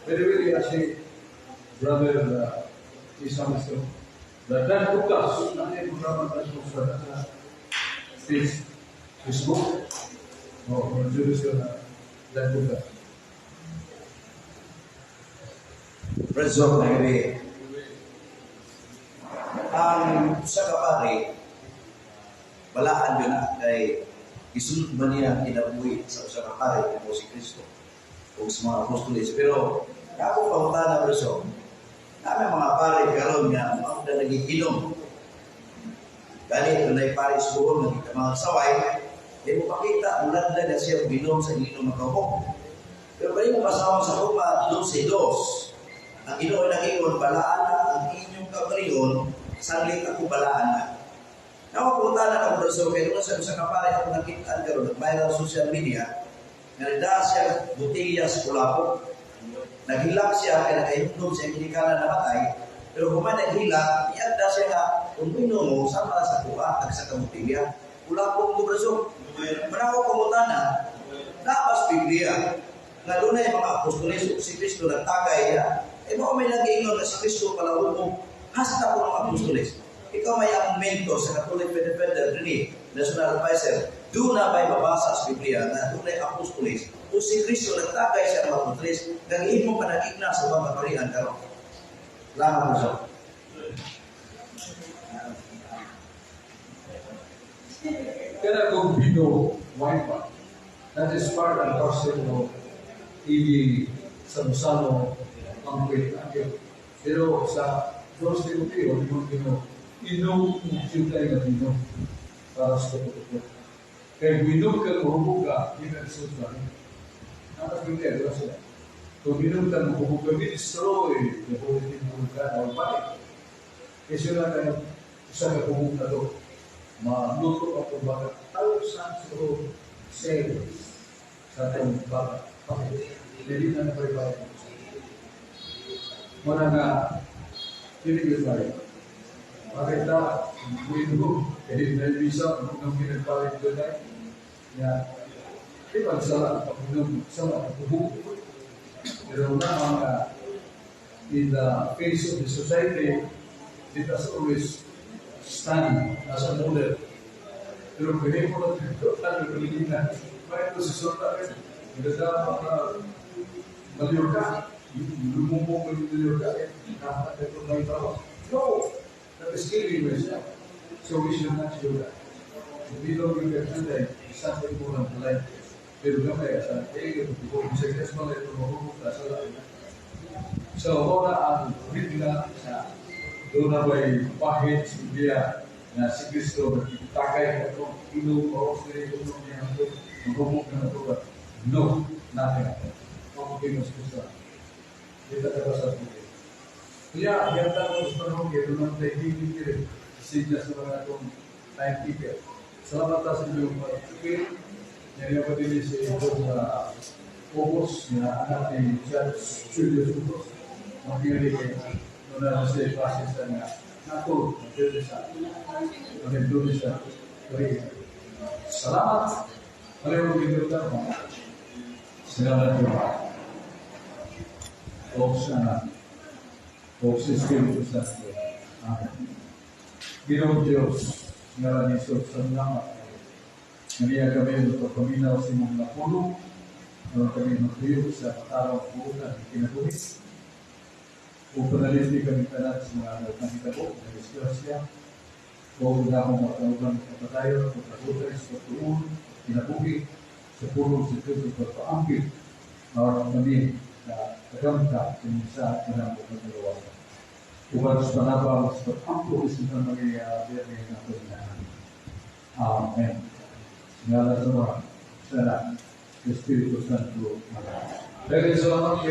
very, very actually, brother Isa Misto, Dan Lucas, nanti programa Dan Lucas sa Facebook, oh, menjurus ke Dan Lucas. Preso na gabi. Ang usa ka pare, balaan yun na kay isunod ba niya ang kinabuhi sa usa ka pare o si Kristo o sa mga apostoles. Pero ako pangutana, Preso, kami mga pare karon nga mao na nagiginom. Gani dunay pare suhol nga mga saway, di mo pakita muladlad na siya ginom sa ilinom makahok. Pero kani mo pasawang sa Roma 12:2, ang Ginoo nag-ingon, balaan na ang inyong kaugalingon, sanglit ako balaan na. Nakupunta na ako, Preso, kaya doon sa usa ka pare ako nakitaan karon nag-viral social media, nga nagdaa siya botelya sa kulapok. Naghilak siya kaya nakahinumdum siya ginikanan na matay, pero human naghilak, niagda siya nga kung minom mo, sama sa kuha, ag sa kabotelya. Kulapok mo, Preso. Manaw kumuta na, napas Biblia, nga dunay mga apostoles ug si Kristo nagtagay niya. Eh mao may nag-ingon na si Kristo palawom mo, hasta po ng apostoles. Ikaw may ang mentor sa Catholic Defender, Rini, National Advisor, doon na ba'y mabasa sa Biblia na dunay apostoles o si Kristo nagtagay siya ng apostoles, nag-iin mo panagigna sa mga kaparian karon. Salamat po siya. Kaya kung vino, wine pa. That is part and parcel of ili sa Musano ang kwenta. Pero sa Dos Timoteo, inom kita nga vino para sa totoo. Kaya inom ka mahubog ka, di na resulta. Nakapagpinta, di ba sila? Kung inom ka mahubog ka, destroy the holy thing of God, our body. Kasi sila kayo, sa kahubog na to, maluto ang baga, thousands of cells sa atong baga. Hindi na napaibay. Muna nga, hindi yun tayo. Bakit na, kung kahit na ibisa, kung pinagpalit doon ay, ya, di ba, sala, pag-inom, sala, pag-ubog. Pero na mga, in the face of the society, it has always stand as a model. Pero kung hindi mo na total na bakit ito susunta rin? Maganda mga maliw ka, lumumong maliw ka, dapat ito may tao. No! That is killing yourself. So we should not do that. Hindi lang yung kailangan, isang mo ng life. Pero gamay, sa ego, kung sa Christmas, ito mahuhuta sa lahat. So, wala ang bigla sa doon na ba'y pahit sa Biblia na si Kristo nagtitakay na itong inom o sa inom niya ito, maghumok na ito. No, nothing. Okay, mas Kristo. Kita ka sa Biblia. Kaya, yata ko sa panahon, kaya doon ang tayo sinya sa mga itong timekeeper. Salamat sa inyong pag-tukil. Yan yung din si itong Ubos, na anak ni Judge Julius Ubos. Makinig kayo. Noon na siya klase sa nga. Nato, nagdito siya. Nagdito siya. Dali. Salamat. Palihog nindot mo. Salamat, Diyos. O sa Anak. O sa Espiritu Santo. Amen. Ginoong Diyos, ngalan ni Jesus, salamat. Nga niya kami magpapaminaw sa imong mga pulong, aron kami magtuyo sa matarong buotan ng kinabuhi. O panalipdi kami tanan sa mga nahitabo na disgrasya, o na akong matawgan kapatayon, pagkabutay sa pagtuon, kinabuhi, sa pulong sa Diyos at pagpaambit, aron kami na kagamta sa kanang pagkagawa. Uban sa panabang sa pag-ampo sa Santa Maria, Birhen ng Paginahan. Amen. Sa ngalan sa Ama, sa Anak, sa Espiritu Santo. Amen. Daghang salamat.